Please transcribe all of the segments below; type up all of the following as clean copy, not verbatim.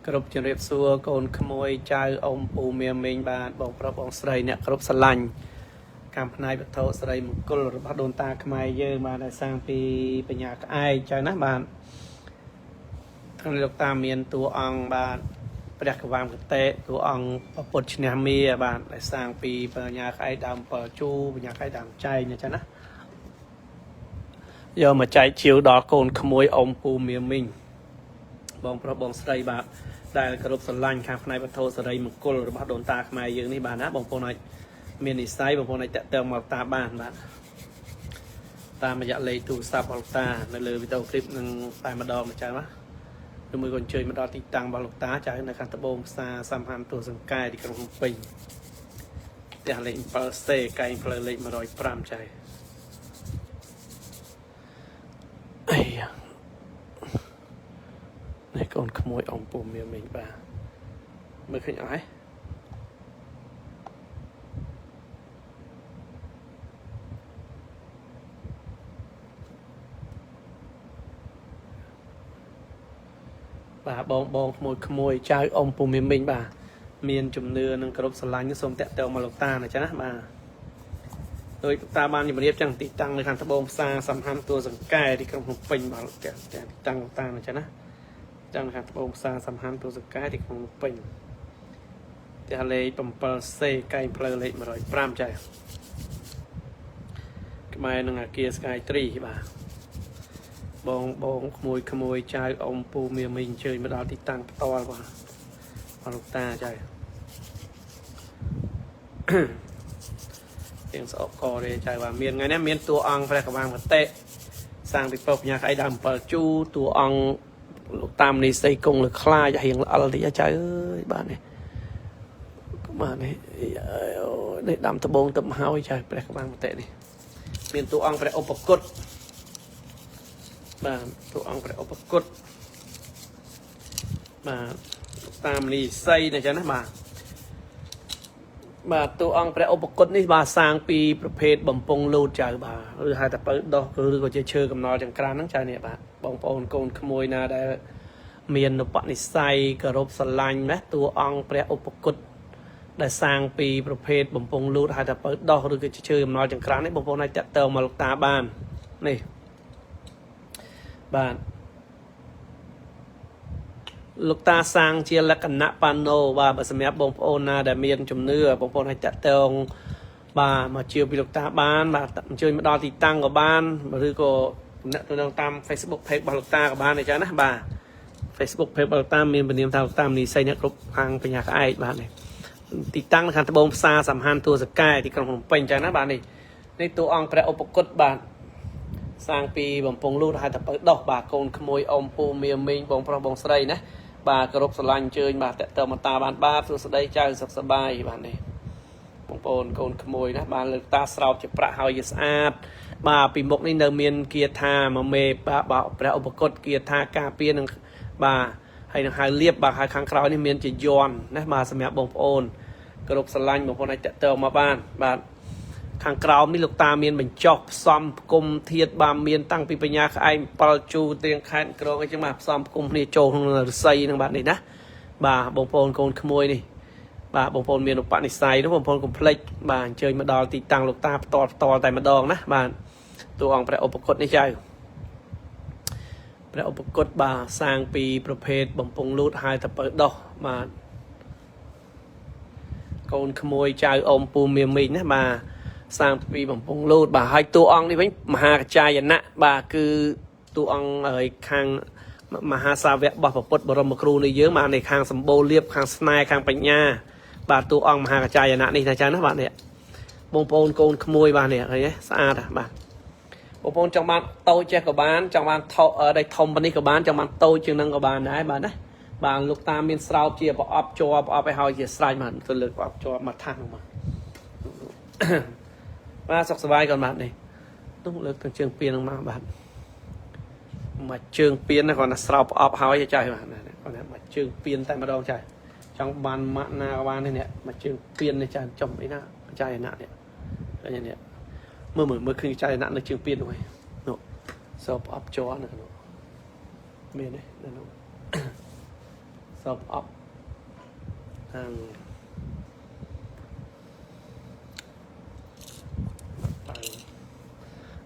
គ្រប់ជំរាបសួរកូនក្មួយចៅអ៊ំពូមាមីងបាទបងប្រុសបងស្រីអ្នកគ្រប់ស្រឡាញ់កម្មផ្នែកវត្ថុសិរីមង្គលរបស់ដូនតាខ្មែរយើងបាទដែលសាងពីបញ្ញាក្អែកចៅណាបាទថ្ងៃលោកតាមានតួអង្គបាទព្រះកវាមកតេតួអង្គពុទ្ធឈ្នះមាបាទដែលសាងពីបញ្ញាក្អែកដើម7ជូបញ្ញាក្អែកដើមចែងណាចាណាយកមកចែកជាវដល់កូនក្មួយអ៊ំពូមាមីងបងប្រុសបងស្រីបាទដែលគោរពស្រឡាញ់ខាងផ្នែកវត្ថុសិរីមង្គលរបស់ដូនតាខ្មែរយើងនេះបាទណាបងប្អូនអាចមាននិស្ស័យបងប្អូនអាចតាក់ទងមកតាបានបាទតាមរយៈលេខទូរស័ព្ទរបស់លោកតានៅលើវីដេអូឃ្លីបនឹងតែម្ដងមកចៅណាឬមួយក៏អញ្ជើញមកដល់ទីតាំងរបស់លោកតាចៅនៅខាងត្បូងផ្សារសំហាន់ទួលសង្កែទីក្រុងភ្នំពេញផ្ទះលេខ 7C កែងផ្លូវលេខ105ចៅអីយ៉ានេះកូនក្មួយអ៊ំពូមាមីងបាទមើលឃើញអត់ហ៎បាទបងបងក្មួយក្មួយចៅអ៊ំពូមាមីងបាទមានជំនឿនឹងគ្រប់ស្រឡាញ់សូមតាក់ទងមកលោកតាណាចាណាបាទដោយលោកតាបានជម្រាបចឹងទីតាំងនៅខាងត្បូងផ្សារសំហាន់ទួលសង្កែទីក្រុងភ្នំពេញបាទលោកតាទីតាំងលោកតាណាចាណាតាំងខាងត្បូងផ្សារសំហាន់ទួលសង្កែទីក្រុងភ្នំពេញផ្ទះលេខ 7C កែងផ្លូវលេខ105ចាក្បែរនឹងអាគារ Sky Tree បាទបងបងក្មួយក្មួយចៅអ៊ំពូមាមីងអញ្ជើញមកដល់ទីតាំងផ្ទាល់បាទបាទលោកតាចៅ ទៀងស្អកកទេចៅបាទមានថ្ងៃនេះមានតួអង្គព្រះកវាងមតិសាងពីពពញ្ញាក្អីដើម7ជូតួអង្គលោកតាមនីសីគង់លើខ្លាចរៀងល្អិលតិចចៅអើយបាទនេះបាទនេះនេះដាំដបងទឹកហើយចៅព្រះកវាងមតិនេះមានតួអង្គព្រះឧបគុតបាទតួអង្គព្រះឧបគុតបាទលោកតាមនីសីណាចឹងណាបាទបាទតួអង្គព្រះឧបគុតនេះបាទសាងពីប្រភេទបំពង់លូតចៅបាទឬហៅថាពៅដោះឬក៏ជាឈើកំណល់ចង្ក្រានហ្នឹងចៅនេះបាទបងប្អូនកូនក្មួយណាដែលមានឧបនិស្ស័យគោរពស្រឡាញ់ណាតួអង្គព្រះឧបគុតដែលសាងពីប្រភេទបំពង់លូតហៅថាពៅដោះឬក៏ជាឈើកំណល់ចង្ក្រាននេះបងប្អូនអាចតាក់ទងមកលោកតាបាននេះបាទលោកតាសាងជាលក្ខណៈប៉ាណូបាទបើសម្រាប់បងប្អូនណាដែលមានជំនឿបងប្អូនអាចតាក់ទងបាទមកជាពីលោកតាបានបាទអញ្ជើញមកដល់ទីតាំងក៏បានឬក៏ទំនាក់ទំនងតាម Facebook page របស់លោកតាក៏បានដែរចាណាបាទ Facebook page របស់លោកតាមានពនាមថាលោកតាមនីសីអ្នកគ្រប់ខាងបញ្ញាក្អែកបាទនេះទីតាំងនៅខាងត្បូងផ្សារសំហាន់ទួលសកែទីក្រុងភ្នំពេញចាណាបាទនេះនេះតួអង្គព្រះឧបគុតបាទសាងពីបំពង់លូតហៅថាពៅដោះបាទកូនក្មួយអ៊ំពូមាមីងបងប្រុសបងស្រីណាបាទគោរពស្រឡាញ់អញ្ជើញបាទតាក់ទងមកតាបានបាទសួស្តីចៅសុខសប្បាយបាទនេះបងប្អូនកូនក្មួយណាបាទលើកតាស្រោបជាប្រាក់ហើយជាស្អាតបាទពីមុខនេះនៅមានគាថាមកមេបាទព្រះឧបគុតគាថាការពារនឹងបាទហើយនឹងហៅលៀបបាទហើយខាងក្រោយនេះមានជាយ័ន្តណាបាទសម្រាប់បងប្អូនគោរពស្រឡាញ់បងប្អូនអាចតាក់ទងមកបានបាទខាងក្រោមនេះលោកតាមានបញ្ចុះផ្សំផ្គុំធាតបាទមានតាំងពីបញ្ញាក្អែង7ជូត្រៀងខេតក្រងអីចឹងបាទផ្សំផ្គុំគ្នាចូលក្នុងរស័យហ្នឹងបាទនេះណាបាទបងប្អូនកូនក្មួយនេះបាទបងប្អូនមានឧបនិស្ស័យនោះបងប្អូនកុំភ្លេចបាទអញ្ជើញមកដល់ទីតាំងលោកតាផ្ទាល់ផ្ទាល់តែម្ដងណាបាទតួអង្គព្រះឧបគុតនេះចៅព្រះឧបគុតបាទសាងពីប្រភេទបំពង់លូតហៅថាពៅដោះបាទកូនក្មួយចៅអ៊ំពូមាមីងណាបាទសាងពីបំពង់លូតបាទហើយតួអង្គនេះវិញមហាកចាយណៈបាទគឺតួអង្គហើយខាងមហាសាវករបស់ពុទ្ធបរមគ្រូនេះយើងបាទនេះខាងសម្បូរលៀបខាងស្នេហ៍ខាងបញ្ញាបាទតួអង្គមហាកចាយណៈនេះណាចាណាបាទនេះបងប្អូនកូនក្មួយបាទនេះឃើញទេស្អាតបាទបងប្អូនចង់បានតូចចេះក៏បានចង់បានថដៃធំប៉ុណ្នេះក៏បានចង់បានតូចជាងនឹងក៏បានដែរបាទណាបាទលោកតាមានស្រោបជាប្រអប់ជាប់ប្រអប់ឲ្យហើយជាស្រេចបាទទៅលើកប្រអប់ជាប់មកថាសនោះបាទបាទសុខសប្បាយก่อนបាទនេះនោះលើកទាំងជើងពៀននឹងមកបាទមកជើងពៀនណាគាត់ណាស្រោបប្រអប់ហើយចៅបាទគាត់ណាមកជើងពៀនតែម្ដងចៅចង់បានម៉ាក់ណាក៏បាននេះមកជើងពៀននេះចៅចំអីណាចៅណានេះឃើញនេះមើលមើលមើលឃើញចៅណានៅជើងពៀននោះឯងនោះស្រោបប្រអប់ជាប់នៅនោះមានទេនៅនោះ ស្រោបអប់ខាង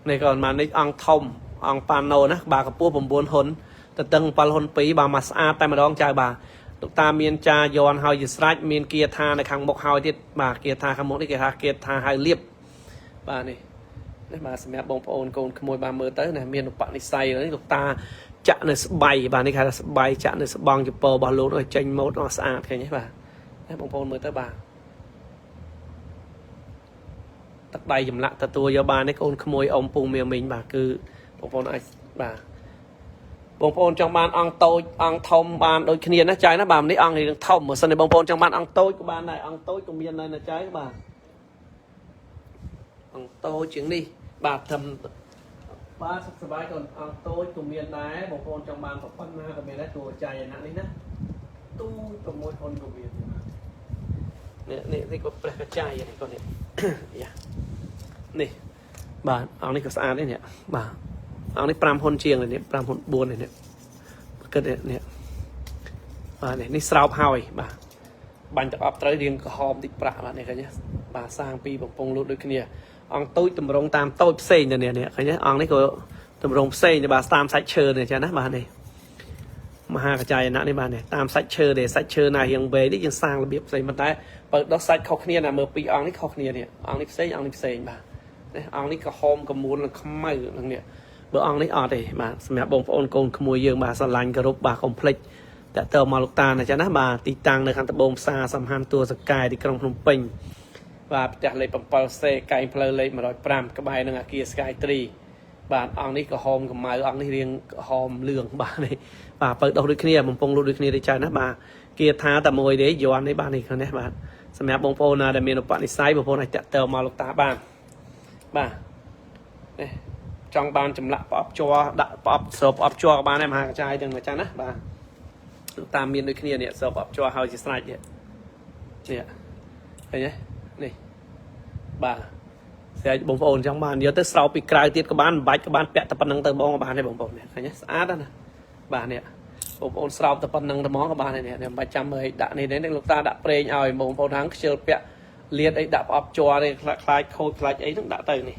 នេះក៏បាននេះអង្គធំអង្គប៉ាណូណាបាទកម្ពស់9ហ៊ុនទៅតឹង7ហ៊ុន2បាទមកស្អាតតែម្ដងចៅបាទលោកតាមានចាយន់ហើយជាស្រេចមានគាថានៅខាងមុខហើយទៀតបាទគាថាខាងមុខនេះគេថាគាថាហៅលៀបបាទនេះនេះបាទសម្រាប់បងប្អូនកូនក្មួយបាទមើលទៅណាមានឧបនិស្ស័យនេះលោកតាចាក់នៅស្បៃបាទនេះគេថាស្បៃចាក់នៅស្បង់ចពោរបស់លោកឲ្យចេញម៉ូតអស់ស្អាតឃើញទេបាទនេះបងប្អូនមើលទៅបាទទឹកដៃចម្លាក់ទទួលយកបាននេះកូនក្មួយអ៊ំពូមៀមីងបាទគឺបងប្អូនអាចបាទបងប្អូនចង់បានអង្គតូចអង្គធំបានដូចគ្នាណាចៅណាបាទនេះអង្គនេះនឹងធំបើសិនជាបងប្អូនចង់បានអង្គតូចក៏បានដែរអង្គតូចក៏មានដែរណាចៅបាទអង្គតូចជាងនេះបាទត្រឹមបាទសុខសប្បាយកូនអង្គតូចក៏មានដែរបងប្អូនចង់បានប៉ុណ្ណាក៏មានដែរតួចៃណានេះណាទូ6ហ៊ុនក៏មាននេះនេះនេះក៏ព្រះកចាយនេះក៏នេះ យ៉ានេះបាទអង្គនេះក៏ស្អាតដែរនេះបាទអង្គនេះ5ហ៊ុនជាងនេះ5ហ៊ុន4នេះគិតនេះបាទនេះនេះស្រោបហើយបាទបាញ់ទឹកអប់ត្រូវរៀងក្រហមតិចប្រាក់បាទនេះឃើញទេបាទសាងពីបំពង់លូតដូចគ្នាអង្គតូចតម្រងតាមតូចផ្សេងទៅនេះនេះឃើញទេអង្គនេះក៏តម្រងផ្សេងទៅបាទតាមសាច់ឈើនេះចាណាបាទនេះមហាកចាយណៈនេះបាទនេះតាមសាច់ឈើទេសាច់ឈើណារៀងវែងនេះយើងសាងរបៀបផ្សេងប៉ុន្តែបើដោះសាច់ខុសគ្នាណាមើលពីរអង្គនេះខុសគ្នានេះអង្គនេះផ្សេងអង្គនេះផ្សេងបាទនេះអង្គនេះក្រហមកមួននិងខ្មៅនឹងនេះបើអង្គនេះអត់ទេបាទសម្រាប់បងប្អូនកូនក្មួយយើងបាទស្រឡាញ់គោរពបាទកុំភ្លេចតាក់ទងមកលោកតាណាចាណាបាទទីតាំងនៅខាងត្បូងផ្សារសំហាន់ទួលសកែទីក្រុងភ្នំពេញបាទផ្ទះលេខ 7C កែងផ្លូវលេខ105ក្បែរនឹងអគារ Sky Tree បាទអង្គនេះក្រហមកម្ៅអង្គនេះរៀងក្រហមលឿងបាទនេះបាទបើដោះដូចគ្នាបំពង់លូតដូចគ្នាទេចាណាបាទគេថាតែមួយទេយន់នេះបាទនេះខាងនេះបាទសម្រាប់បងប្អូនណាដែលមានឧបនិស្ស័យបងប្អូនអាចតាក់ទងមកលោកតាបានបាទនេះចង់បានចម្លាក់ប្រអប់ជ័រដាក់ប្រអប់ស្រូបប្រអប់ជ័រក៏បានដែរមហាកចាយទាំងមកចាណាបាទលោកតាមានដូចគ្នានេះស្រូបប្រអប់ជ័រហើយជាស្រេចនេះនេះឃើញទេនេះបាទស្រាច់បងប្អូនចង់បានយកទៅស្រោបពីក្រៅទៀតក៏បានមិនបាច់ក៏បានពាក់តែប៉ុណ្្នឹងទៅហ្មងក៏បានដែរបងប្អូននេះឃើញទេស្អាតណាស់បាទនេះបងប្អូនស្រោបតែប៉ុណ្្នឹងទៅហ្មងក៏បានដែរនេះមិនបាច់ចាំមើលឲ្យដាក់នេះទេលោកតាដាក់ប្រេងឲ្យបងប្អូនខាងខ្ជិលពាក់លៀតអីដាក់ប្រអប់ជ័រនេះខ្លាចខូចខ្លាចអីហ្នឹងដាក់ទៅនេះ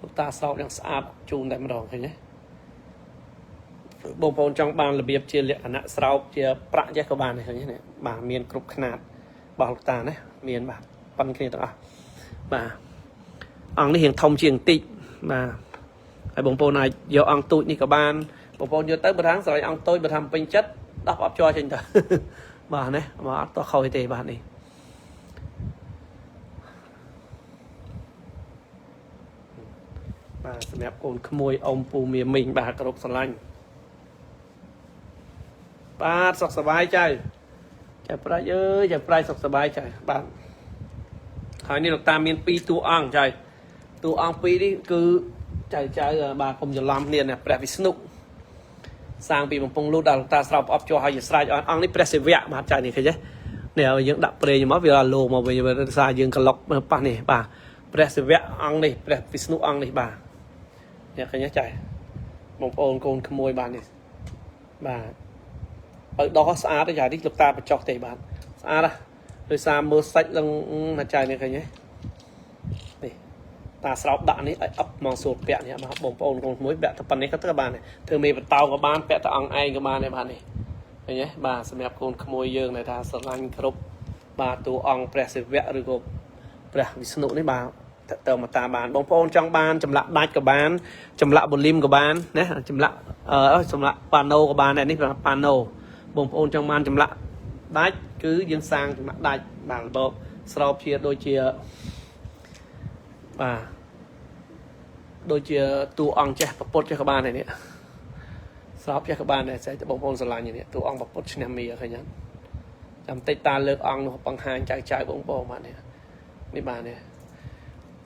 លោកតាស្រោបយ៉ាងស្អាតជូនតែម្ដងឃើញទេបងប្អូនចង់បានរបៀបជាលក្ខណៈស្រោបជាប្រាក់ចេះក៏បានដែរឃើញទេនេះបាទមានគ្រប់ខ្នាតរបស់លោកតាណាមានបាទប៉ុនគ្នាទាំងអស់បាទអង្គនេះរៀងធំជាងបន្តិចបាទហើយបងប្អូនអាចយកអង្គទូចនេះក៏បានបងប្អូនយកទៅបើថាស្រ័យអង្គតូចបើថាពេញចិត្តដោះប្រអប់ជ័រចេញទៅ បាទណាបាទអត់តោះខុសទេបាទនេះបាទសម្រាប់កូនក្មួយអ៊ំពូមៀមីងបាទគ្រប់ស្រឡាញ់បាទសុខសប្បាយចៅចៅប្រាច់អើយចៅប្រាច់សុខសប្បាយចៅបាទហើយនេះលោកតាមាន2តួអង្គចៅតួអង្គពីរនេះគឺចៅចៅបាទកុំច្រឡំគ្នាណាព្រះវិស្ណុសាងពីបំពង់លូតដល់លោកតាស្រោបអប់ជាប់ហើយជាស្រេចអង្គនេះព្រះសិវៈបាទចៅនេះឃើញទេនេះយើងដាក់ប្រេងមកវាលោមកវិញដោយសារយើងក្លុកប៉ះនេះបាទព្រះសិវៈអង្គនេះព្រះវិស្ណុអង្គនេះបាទនេះឃើញទេចៅបងប្អូនកូនក្មួយបាទនេះបាទបើដោះស្អាតទេចៅនេះលោកតាបញ្ចុះទេបាទស្អាតណាដោយសារមើលសាច់ឡើងណាចៅនេះឃើញទេនេះតាស្រោបដាក់នេះឲ្យអឹបមកសួរពាក់នេះបាទបងប្អូនកូនក្មួយពាក់តែប៉ុណ្នេះក៏ទៅបានដែរធ្វើមេបតោក៏បានពាក់តែអង្គឯងក៏បានដែរបាទនេះឃើញទេបាទសម្រាប់កូនក្មួយយើងដែលថាស្រឡាញ់គ្រប់បាទតួអង្គព្រះសិវៈឬក៏ព្រះវិស្ណុនេះបាទតើមកតាមបានបងប្អូនចង់បានចម្លាក់ដាច់ក៏បានចម្លាក់បូលីមក៏បានណាចម្លាក់អឺចម្លាក់ប៉ាណូក៏បានដែរនេះប៉ាណូបងប្អូនចង់បានចម្លាក់ដាច់គឺយើងសាងចម្លាក់ដាច់បាទរបបស្របជាដូចជាបាទដូចជាតួអង្គចេះប្រពុតចេះក៏បានដែរនេះស្របចេះក៏បានដែរស្អីតែបងប្អូនស្រឡាញ់នេះតួអង្គប្រពុតឈ្នះមីឃើញទេចាំតិចតាលើកអង្គនោះបង្ហាញចៅចៅបងប្អូនបាទនេះនេះបាទនេះ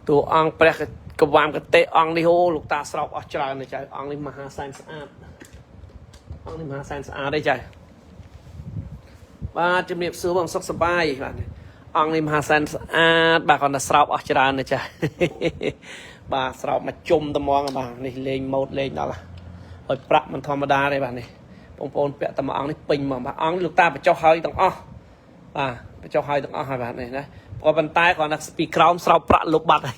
តួអង្គព្រះកវាមកតេអង្គនេះអូលោកតាស្រោបអស់ច្រើនណាស់ចៅអង្គនេះមហាសែនស្អាតអង្គនេះមហាសែនស្អាតទេចៅបាទជំរាបសួរបងសុខសប្បាយបាទអង្គនេះមហាសែនស្អាតបាទគាត់តែស្រោបអស់ច្រើនណាស់ចៅ បាទស្រោបមកជុំត្មងបាទនេះលេងម៉ូតលេងដល់ហើយប្រាក់មិនធម្មតាទេបាទនេះប បងប្អូនពាក់តែមួយអង្គនេះពេញមកបាទអង្គលោកតាបញ្ចុះហើយទាំងអស់បាទបញ្ចុះហើយទាំងអស់ហើយបាទនេះណាក៏ប៉ុន្តែគ្រាន់តែពីក្រោមស្រោបប្រាក់លុបបាត់ហើយ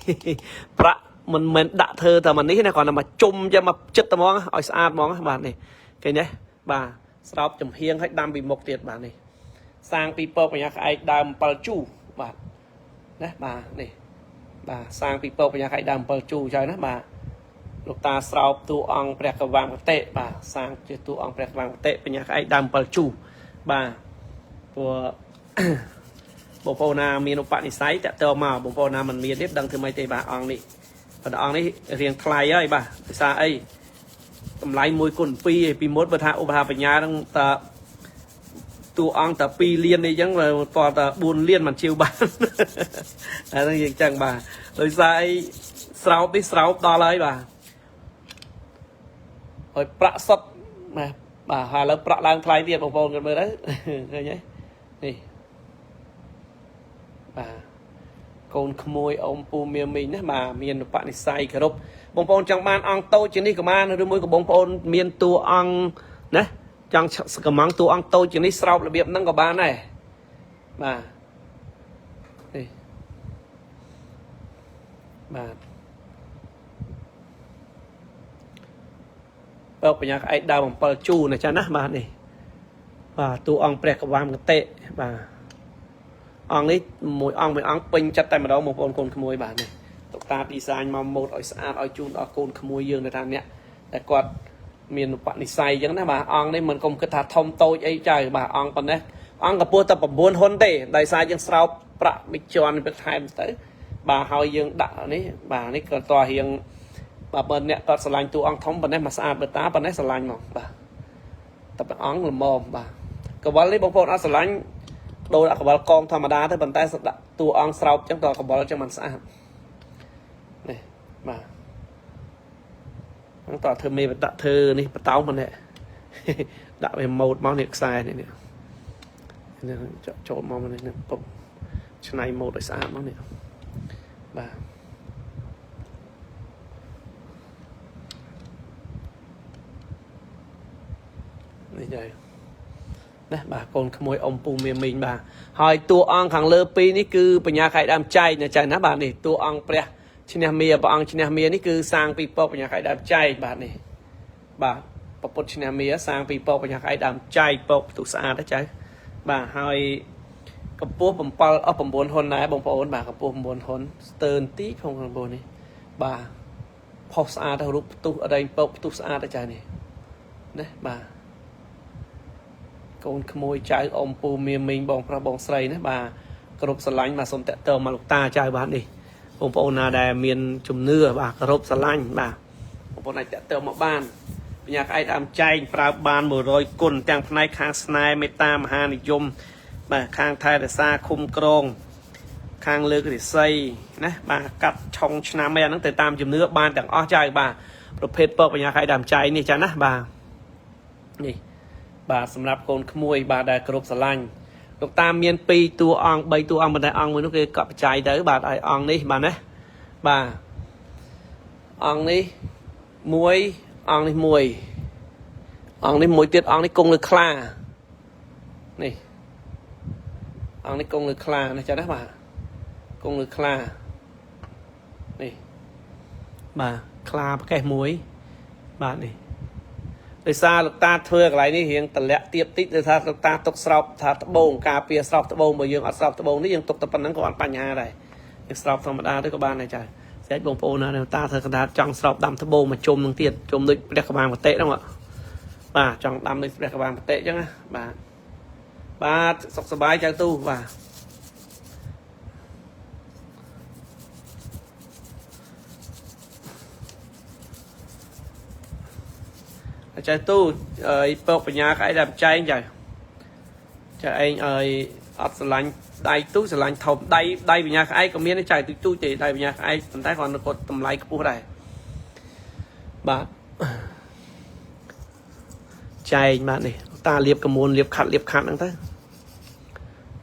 ប្រាក់មិនមែនដាក់ធ្វើតែមកនេះណាគ្រាន់តែមកជុំយកមកចិត្តតែហ្មងឲ្យស្អាតហ្មងបាទនេះឃើញទេបាទស្រោបចំហៀងឲ្យដាំពីមុខទៀតបាទនេះសាងពីពកបញ្ញាក្អែកដើម7ជូបាទណាបាទនេះបាទសាងពីពកបញ្ញាក្អែកដើម7ជូចៅណាបាទលោកតាស្រោបតួអង្គព្រះកវាំគតិបាទសាងជាតួអង្គព្រះកវាំគតិបញ្ញាក្អែកដើម7ជូបាទព្រោះ បងប្អូនណាមានឧបនិស្ស័យតាក់ទងមកបងប្អូនណាមិនមានទេដឹងធ្វើម៉េចទេបាទអង្គនេះប៉ុន្តែអង្គនេះរៀងថ្លៃហើយបាទភាសាអីតម្លៃ1គុណ2ឯងពីមុនបើថាឧបហាបញ្ញាហ្នឹងតតួអង្គតែ2លានអីចឹងតតែ4លានមិនជាវបាន អាហ្នឹងយើងចឹងបាទដោយសារអីស្រោបនេះស្រោបដល់ហើយបាទហើយប្រាក់សុតណាបាទហើយឥឡូវប្រាក់ឡើងថ្លៃទៀតបងប្អូនគាត់មើលទៅ ឃើញទេនេះបាទកូនក្មួយអ៊ំពូមៀមីងណាបាទមានឧបនិស្ស័យគោរពបងប្អូនចង់បានអង្គតូចជាងនេះក៏បានឬមួយក៏បងប្អូនមានតួអង្គណាចង់កំងតួអង្គតូចជាងនេះស្រោបរបៀបហ្នឹងក៏បានដែរបាទនេះបាទបើកបញ្ញាក្អែកដើម7ជូណាចាណាបាទនេះបាទតួអង្គព្រះកវាមកតិបាទអង្គនេះមួយអង្គមួយអង្គពេញចិត្តតែម្ដងបងប្អូនកូនក្មួយបាទនេះតុកតាឌីហ្សាញមកម៉ូតឲ្យស្អាតឲ្យជូនដល់កូនក្មួយយើងដែលថាអ្នកតែគាត់មានឧបនិស្ស័យអញ្ចឹងណាបាទអង្គនេះមិនកុំគិតថាធំតូចអីចៅបាទអង្គប៉ុណ្ណេះអង្គកម្ពស់តែ9ហ៊ុនទេដោយសារយើងស្រោបប្រាក់មួយជាន់ទៅថែមទៅបាទហើយយើងដាក់នេះបាទនេះក៏តរៀងបាទបើអ្នកគាត់ស្រឡាញ់តួអង្គធំប៉ុណ្ណេះមកស្អាតបើតាប៉ុណ្ណេះស្រឡាញ់មកបាទតែព្រះអង្គល្មមបាទកវលនេះបងប្អូនអត់ស្រឡាញ់ដូរដាក់កវលកងធម្មតាទៅប៉ុន្តែដាក់តួអង្គស្រោបចឹងតកវលចឹងมันស្អាតនេះបាទហ្នឹងតធ្វើមេបតធ្វើនេះបតោងប៉ុណ្ណេះ ដាក់វាម៉ូតមកនេះខ្សែនេះនេះនេះចូលមកនេះពុបឆ្នៃម៉ូតឲ្យស្អាតមកនេះបាទនេះដែរណាបាទកូនក្មួយអ៊ំពូមៀមីងបាទហើយតួអង្គខាងលើពីរនេះគឺបញ្ញាខៃដើមចែកណាចាណាបាទនេះតួអង្គព្រះឈ្នះមាព្រះអង្គឈ្នះមានេះគឺសាងពីពកបញ្ញាខៃដើមចែកបាទនេះបាទពពុទ្ធឈ្នះមាសាងពីពកបញ្ញាខៃដើមចែកពកផ្ទុះស្អាតណាចៅបាទហើយកម្ពស់7អស់9ហ៊ុនដែរបងប្អូនបាទកម្ពស់9ហ៊ុនស្ទើរទីផងបងប្អូននេះបាទផុសស្អាតទៅរូបផ្ទុះអរែងពកផ្ទុះស្អាតណាចៅនេះណាបាទកូនក្មួយចៅអ៊ំពូមៀមីងបងប្រុសបងស្រីណាបាទគ្រប់ស្រឡាញ់បាទសូមតាក់ទងមកលោកតាចៅបាទនេះបងប្អូនណាដែលមានជំនឿបាទគោរពស្រឡាញ់បាទបងប្អូនអាចតាក់ទងមកបានបញ្ញាក្អែកដើមចែងប្រើបាន100គុណទាំងផ្នែកខាងស្នេហ៍មេត្តាមហានិយមបាទខាងថែរក្សាឃុំក្រងខាងលើករិស័យណាបាទកាត់ឆុងឆ្នាំអីអាហ្នឹងទៅតាមជំនឿបានទាំងអស់ចៅបាទប្រភេទពកបញ្ញាក្អែកដើមចែងនេះចាណាបាទនេះបាទសម្រាប់កូនក្មួយបាទដែលគ្រប់ស្រឡាញ់លោកតាមាន2តួអង្គ3តួអង្គប៉ុន្តែអង្គមួយនោះគេកក់បច្ច័យទៅបាទឲ្យអង្គនេះបាទណាបាទអង្គនេះមួយអង្គនេះមួយអង្គនេះមួយទៀតអង្គនេះគង់លើខ្លានេះអង្គនេះគង់លើខ្លានេះចាណាបាទគង់លើខ្លានេះបាទខ្លាប្រកេះមួយបាទនេះដោយសារលោកតាធ្វើកន្លែងនេះរៀងតម្លាក់ទៀបតិចដោយសារលោកតាទុកស្រោបថាត្បូងការពារស្រោបត្បូងបើយើងអត់ស្រោបត្បូងនេះយើងទុកតែប៉ុណ្្នឹងក៏អត់បញ្ហាដែរយើងស្រោបធម្មតាទៅក៏បានដែរចាស្អែកបងប្អូនណាលោកតាធ្វើកណ្ដាលចង់ស្រោបដាំត្បូងមកជុំនឹងទៀតជុំដូចព្រះកបាងបតិហ្នឹងបាទចង់ដាំដូចព្រះកបាងបតិអញ្ចឹងណាបាទបាទសុខសប្បាយចៅទូបាទចៅទូអីពកបញ្ញាក្អែកដើមចែងចៅចៅឯងឲ្យអត់ស្រឡាញ់ដៃទូស្រឡាញ់ធំដៃដៃបញ្ញាក្អែកក៏មានចៅទូទូទេដៃបញ្ញាក្អែកប៉ុន្តែគាត់គាត់តម្លៃខ្ពស់ដែរបាទចែងបាទនេះតាលៀបកមួនលៀបខាត់លៀបខាត់ហ្នឹងទៅ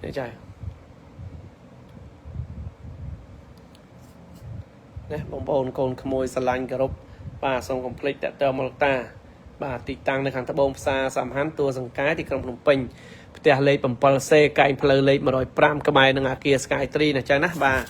នេះចៅណាបងប្អូនកូនក្មួយស្រឡាញ់គោរពបាទសូមកុំភ្លេចតាក់ទងមកលោកតា បាទទីតាំងនៅខាងត្បូងផ្សារសំហាន់ទួលសង្កែទីក្រុងភ្នំពេញផ្ទះលេខ 7C កែងផ្លូវលេខ105ក្បែរនឹងអាគារ Sky Tree ណាចឹងណាបាទ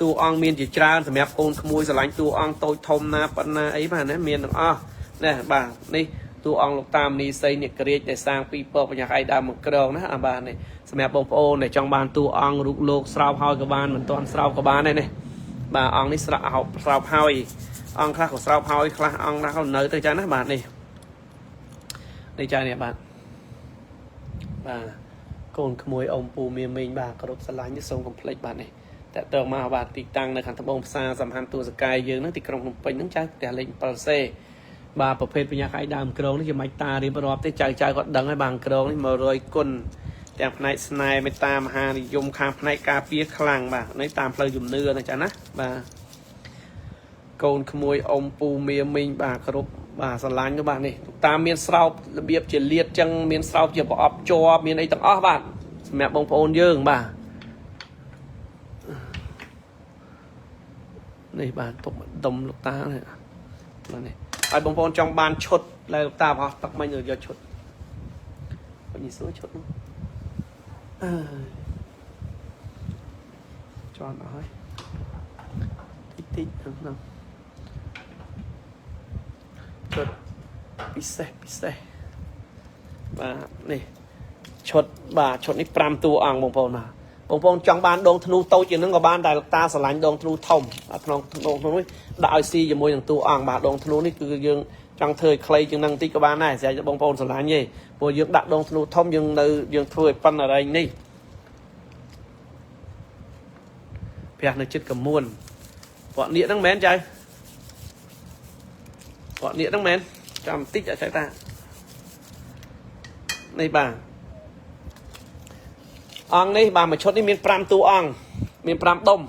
តួអង្គមានជាច្រើនសម្រាប់កូនក្មួយស្រឡាញ់តួអង្គតូចធំណាប៉ុណ្ណាអីបាទណាមានទាំងអស់ណាបាទនេះតួអង្គលោកតាមនីសីនិករាជដែលសាងពីពកបញ្ញាឯដើមមកក្រងណាអាបាទនេះសម្រាប់បងប្អូនដែលចង់បានតួអង្គរូបលោកស្រោបហើយក៏បានមិនទាន់ស្រោបក៏បានដែរនេះបាទអង្គនេះស្រោបស្រោបហើយអង្គខ្លះក៏ស្រោបហើយខ្លះអង្គខ្លះក៏នៅទៅចឹងណាបាទនេះនេះចានេះបាទបាទកូនក្មួយអ៊ំពូមៀមីងបាទគ្រប់ស្រឡាញ់នេះសូមកុំភ្លេចបាទនេះតើតើមកបាទទីតាំងនៅខាងត្បូងផ្សារសំហាន់ទួលសកាយយើងហ្នឹងទីក្រុងភ្នំពេញហ្នឹងចាផ្ទះលេខ 7C បាទប្រភេទបញ្ញាខៃដើមក្រងនេះជាមិនតារៀបរាប់ទេចៅចៅគាត់ដឹងហើយបាទក្រងនេះ100គុណទាំងផ្នែកស្នេហ៍មេត្តាមហានិយមខាងផ្នែកការពារខ្លាំងបាទនេះតាមផ្លូវជំនឿណាចាណាបាទកូនក្មួយអ៊ំពូមៀមីងបាទគ្រប់បាទស្រឡាញ់ទៅបាទនេះតាមមានស្រោបរបៀបជាលៀតចឹងមានស្រោបជាប្រអប់ជាប់មានអីទាំងអស់បាទសម្រាប់បងប្អូនយើងបាទនេះបាទទុកដុំលោកតានេះបាទនេះហើយបងប្អូនចង់បានឈុតដែលលោកតាបោះទឹកមិញយកឈុតវិញសួរឈុតនោះអើយជាន់អស់ហើយតិចតិចហ្នឹងឈុតពិសេសពិសេសបាទនេះឈុតបាទឈុតនេះ5តួអង្គបងប្អូនបាទបងប្អូនចង់បានដងធ្នូតូចជាងហ្នឹងក៏បានតែលោកតាស្រឡាញ់ដងធ្នូធំក្នុងដងធ្នូនេះដាក់ឲ្យស៊ីជាមួយនឹងតួអង្គបាទដងធ្នូនេះគឺយើងចង់ធ្វើឲ្យខ្លីជាងហ្នឹងបន្តិចក៏បានដែរស្រេចបងប្អូនស្រឡាញ់ទេព្រោះយើងដាក់ដងធ្នូធំយើងនៅយើងធ្វើឲ្យប៉ុណ្ណរែងនេះព្រះនៅចិត្តកមួនពួកនៀកហ្នឹងមែនចៅពួកនៀកហ្នឹងមែនចាំបន្តិចចៅតានេះបាទអង្គនេះបាទមួយឈុតនេះមាន5តួអង្គមាន5ដុំ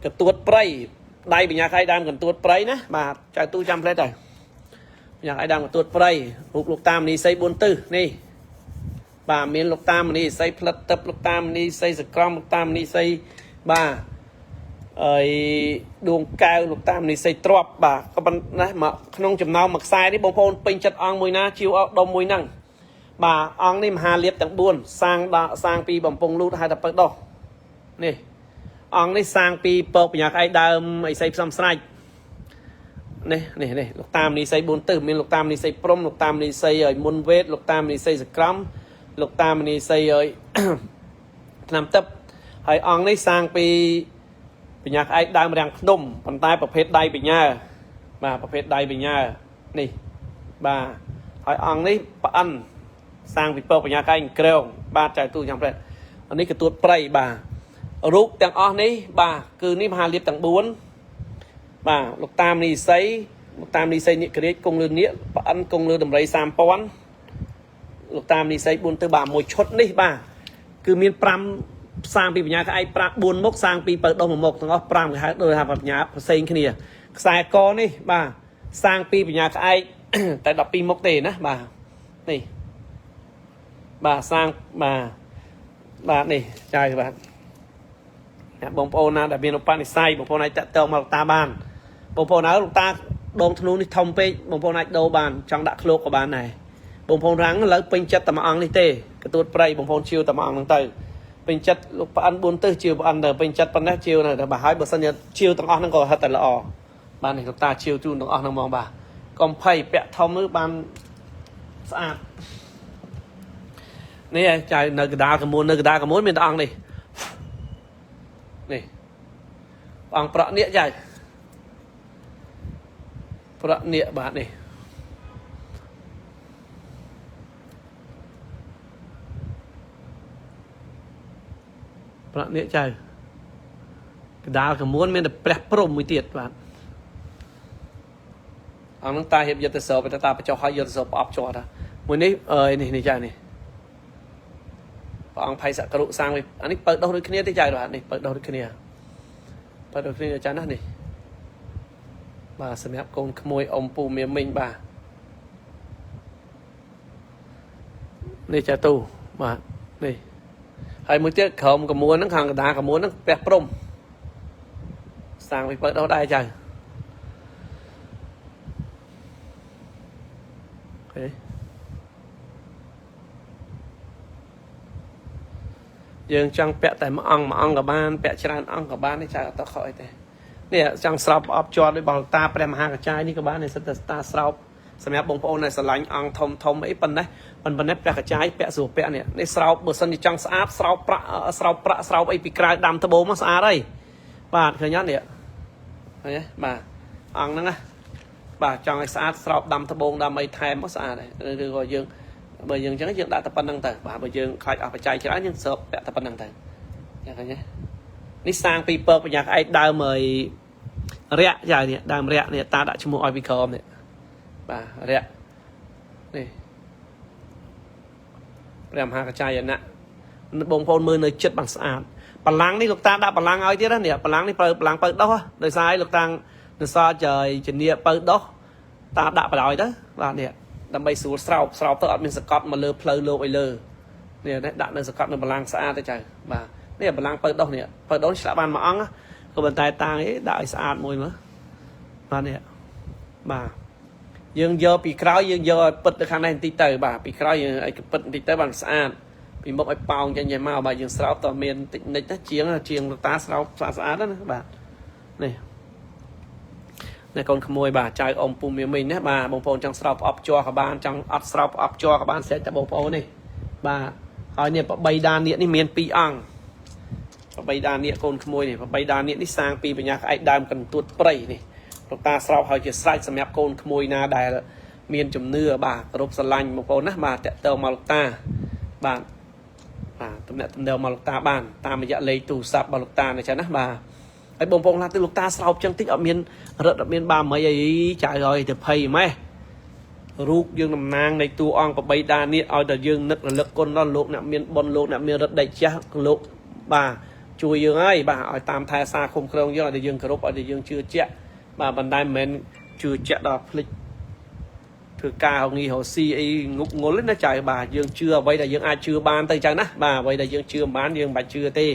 កទួតព្រៃដៃបញ្ញាខៃដើមកន្ទួតព្រៃណាបាទចៅទូចាំផ្លែទៅបញ្ញាខៃដើមកន្ទួតព្រៃរូបលោកតាមនីសី4ទិសនេះបាទមានលោកតាមនីសីផ្លិតទឹកលោកតាមនីសីសក្រមលោកតាមនីសីបាទអីដួងកែវលោកតាមនីសីទ្របបាទក៏ប៉ុន្តែមកក្នុងចំណោមមួយខ្សែនេះបងប្អូនពេញចិត្តអង្គមួយណាជាវដុំមួយហ្នឹងបាទអង្គនេះមហាលៀបទាំង4សាងដាក់សាងពីបំពង់លូតហៅថាពៅដោះនេះអង្គនេះសាងពីពកបញ្ញាក្អែកដើមអីសីផ្សំស្រាច់នេះនេះនេះលោកតាមនីសី4ទិសមានលោកតាមនីសីព្រំលោកតាមនីសីឲ្យមុនវេទលោកតាមនីសីសក្រមលោកតាមនីសីឲ្យ ឆ្នាំទឹកហើយអង្គនេះសាងពីបញ្ញាក្អែកដើមរាំងភ្នំប៉ុន្តែប្រភេទដៃបញ្ញាបាទប្រភេទដៃបញ្ញានេះបាទហើយអង្គនេះប្អិនសាងពីពកបញ្ញាកែងក្រងបាទចៅទូចាំប្រែអានេះកទួតព្រៃបាទរូបទាំងអស់នេះបាទគឺនេះមហាលៀបទាំង4បាទលោកតាមនីសីលោកតាមនីសីនិករាជគង់លឿននៀកប្អិនគង់លឿនដំរី3000លោកតាមនីសី4ទៅបាទមួយឈុតនេះបាទគឺមាន5សាងពីបញ្ញាក្អែក5 4មុខសាងពីបើដុះមួយមុខទាំងអស់5គេហៅដូចថាបញ្ញាផ្សេងគ្នាខ្សែកនេះបាទសាងពីបញ្ញាក្អែកតែ12មុខទេណាបាទនេះបាទសាងបាទបាទនេះចៅបាទអ្នកបងប្អូនណាដែលមានឧបនិស្ស័យបងប្អូនអាចតាក់ទងមកលោកតាបានបងប្អូនអើលោកតាដងធ្នូនេះធំពេកបងប្អូនអាចដូរបានចង់ដាក់ឃ្លោកក៏បានដែរបងប្អូនរាំងឥឡូវពេញចិត្តតែមួយអង្គនេះទេកទួតព្រៃបងប្អូនជាវតែមួយអង្គហ្នឹងទៅពេញចិត្តលោកប្អិន4ទិសជាវប្អិនទៅពេញចិត្តប៉ុណ្ណេះជាវនៅតែបើហើយបើសិនជាជាវទាំងអស់ហ្នឹងក៏ហិតតែល្អបាទនេះលោកតាជាវជូនទាំងអស់ហ្នឹងហ្មងបាទកុំភ័យពាក់ធំឬបានស្អាតនេះឯងចៅនៅកដាលកមួននៅកដាលកមួនមានតែអង្គនេះនេះអង្គប្រក់នៀកចៅប្រក់នៀកបាទនេះប្រក់នៀកចៅកដាលកមួនមានតែព្រះព្រំមួយទៀតបាទអង្គហ្នឹងតាហៀបយុទ្ធសោបតាបញ្ចុះឲ្យយុទ្ធសោប្រអប់ជាប់តាមួយនេះអើយនេះនេះចៅនេះព្រះអង្គភ័យសក្រុសាងវិញអានេះបើដោះដូចគ្នាទេចៅបាទនេះបើដោះដូចគ្នាបើដូចគ្នាចាណានេះបាទសម្រាប់កូនក្មួយអ៊ំពូមៀមីងបាទនេះចាទូបាទនេះហើយមួយទៀតក្រោមកមួនហ្នឹងខាងកដាកមួនហ្នឹងព្រះព្រំសាងវិញបើដោះដែរចៅ OK យើងចង់ពាក់តែមួយអង្គមួយអង្គក៏បានពាក់ច្រើនអង្គក៏បាននេះចៅអត់តខុសអីទេនេះចង់ស្រោបប្រអប់ជាប់ដោយបលតាព្រះមហាកចាយនេះក៏បាននេះសិតតែតាស្រោបសម្រាប់បងប្អូនដែលស្រឡាញ់អង្គធំធំអីប៉ុណ្ណេះប៉ុណ្ណេះព្រះកចាយពាក់ស្រួលពាក់នេះនេះស្រោបបើសិនជាចង់ស្អាតស្រោបប្រាក់ស្រោបប្រាក់ស្រោបអីពីក្រៅដាំត្បូងមកស្អាតហើយបាទឃើញអត់នេះឃើញទេបាទអង្គហ្នឹងណាបាទចង់ឲ្យស្អាតស្រោបដាំត្បូងដាំអីថែមមកស្អាតហើយឬក៏យើងបើយើងអញ្ចឹងយើងដាក់តែប៉ុណ្្នឹងទៅបាទបើយើងខ្លាចអស់បច្ច័យច្រើនយើងស្រោបពាក់តែប៉ុណ្្នឹងទៅយ៉ាងឃើញទេនេះសាងពីពើបញ្ញាក្អែកដើមហើយរយៈចានេះដើមរយៈនេះតាដាក់ឈ្មោះឲ្យពីក្រោមនេះបាទរយៈនេះព្រះមហាកច្ចាយណៈបងប្អូនមើលនៅចិត្តបានស្អាតបលាំងនេះលោកតាដាក់បលាំងឲ្យទៀតណានេះបលាំងនេះបើបលាំងបើដោះដោយសារឲ្យលោកតានិសចយជំនាបើដោះតាដាក់បដ ாய் ទៅបាទនេះដើម្បីស្រួលស្រោបស្រោបទៅអត់មានសកត់មកលើផ្លូវលោកឲ្យលើនេះដាក់នៅសកត់នៅបលាំងស្អាតទៅចៅបាទនេះបលាំងបើដោះនេះបើដោះឆ្លាក់បានមួយអង្គក៏ប៉ុន្តែតាងឯងដាក់ឲ្យស្អាតមួយមើលបាទនេះបាទយើងយកពីក្រោយយើងយកឲ្យពិតទៅខាងនេះបន្តិចទៅបាទពីក្រោយយើងឲ្យពិតបន្តិចទៅបានស្អាតពីមុខឲ្យប៉ោងចេញចេញមកបាទយើងស្រោបតមានតិចនិចណាជាងជាងតាស្រោបស្អាតស្អាតណាបាទនេះនេះកូនក្មួយបាទចៅអ៊ំពូមីមីណាបាទបងប្អូនចង់ស្រោបប្រអប់ជ័រក៏បានចង់អត់ស្រោបប្រអប់ជ័រក៏បានស្រេចតែបងប្អូននេះបាទហើយនេះប្របីដានៀកនេះមាន2អង្គប្របីដានៀកកូនក្មួយនេះប្របីដានៀកនេះសាងពីបញ្ញាក្អែកដើមកន្ទួតព្រៃនេះលោកតាស្រោបហើយជាស្រេចសម្រាប់កូនក្មួយណាដែលមានជំនឿបាទគោរពស្រឡាញ់បងប្អូនណាបាទតាក់ទងមកលោកតាបាទបាទតំណាក់តំណែងមកលោកតាបានតាមរយៈលេខទូរស័ព្ទរបស់លោកតានេះចឹងណាបាទហើយបងប្អូនខ្លះទៅលោកតាស្រោបចឹងតិចអត់មានរឹតអត់មានបាមីអីចៅឲ្យទៅភ័យម៉េះរូបយើងតំណាងនៃតួអង្គប្របីដានេះឲ្យតែយើងនឹករលឹកគុណដល់លោកអ្នកមានបុណ្យលោកអ្នកមានរិទ្ធដេកចាស់លោកបាទជួយយើងហើយបាទឲ្យតាមថែសារគុំក្រងយើងឲ្យតែយើងគោរពឲ្យតែយើងជឿជាក់បាទបណ្តែមិនមែនជឿជាក់ដល់ភ្លេចធ្វើការហងីរកស៊ីអីងប់ងល់ណាចៅបាទយើងជឿអ្វីដែលយើងអាចជឿបានទៅចឹងណាបាទអ្វីដែលយើងជឿមិនបានយើងមិនបាច់ជឿទេ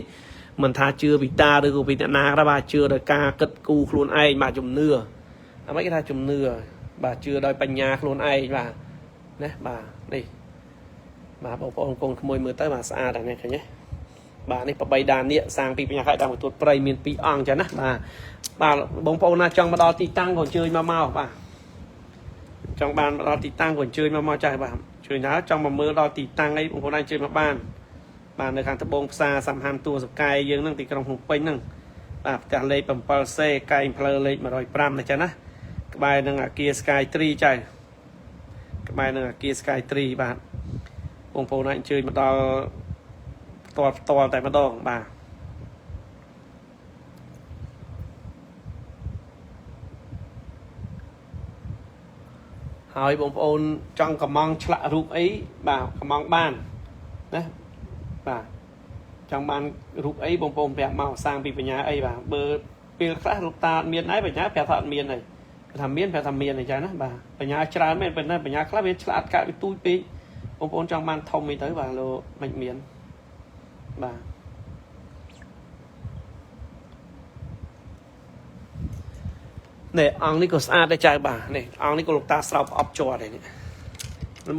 មិនថាជឿពីតាឬក៏ពីអ្នកណាក៏ដោយបាទជឿដោយការគិតគូរខ្លួនឯងបាទជំនឿអាម៉េចគេថាជំនឿបាទជឿដោយបញ្ញាខ្លួនឯងបាទណាបាទនេះបាទបងប្អូនកូនក្មួយមើលទៅបាទស្អាតអានេះឃើញទេបាទនេះប្របីដានៀកសាងពីបញ្ញាខែដើមទួតព្រៃមាន2អង្គចឹងណាបាទបាទបងប្អូនណាចង់មកដល់ទីតាំងក៏អញ្ជើញមកមកបាទចង់បានមកដល់ទីតាំងក៏អញ្ជើញមកមកចាស់បាទអញ្ជើញណាចង់មកមើលដល់ទីតាំងអីបងប្អូនអាចអញ្ជើញមកបានបាទនៅខាងត្បូងផ្សារសំហាំទួលសកែយើងហ្នឹងទីក្រុងភ្នំពេញហ្នឹងបាទផ្ទះលេខ 7C កែងផ្លូវលេខ105ណាចាស់ណាក្បែរនឹងអាគារ Sky Tree ចាស់ក្បែរនឹងអាគារ Sky Tree បាទបងប្អូនអាចអញ្ជើញមកដល់ផ្ទាល់ផ្ទាល់តែម្ដងបាទហើយបងប្អូនចង់កំងឆ្លាក់រូបអីបាទកំងបានណាបាទចង់បានរូបអីបងប្អូនប្រាប់មកសាងពីបញ្ញាអីបាទបើពេលខ្លះលោកតាអត់មានដែរបញ្ញាប្រាប់ថាអត់មានហើយគាត់ថាមានប្រាប់ថាមានអញ្ចឹងណាបាទបញ្ញាច្រើនមែនប៉ុន្តែបញ្ញាខ្លះវាឆ្លាតកាត់វាទូចពេកបងប្អូនចង់បានធំអីទៅបាទលោកមិនមានបាទនេះអង្គនេះក៏ស្អាតដែរចៅបាទនេះអង្គនេះក៏លោកតាស្រោបអប់ជ័រដែរនេះ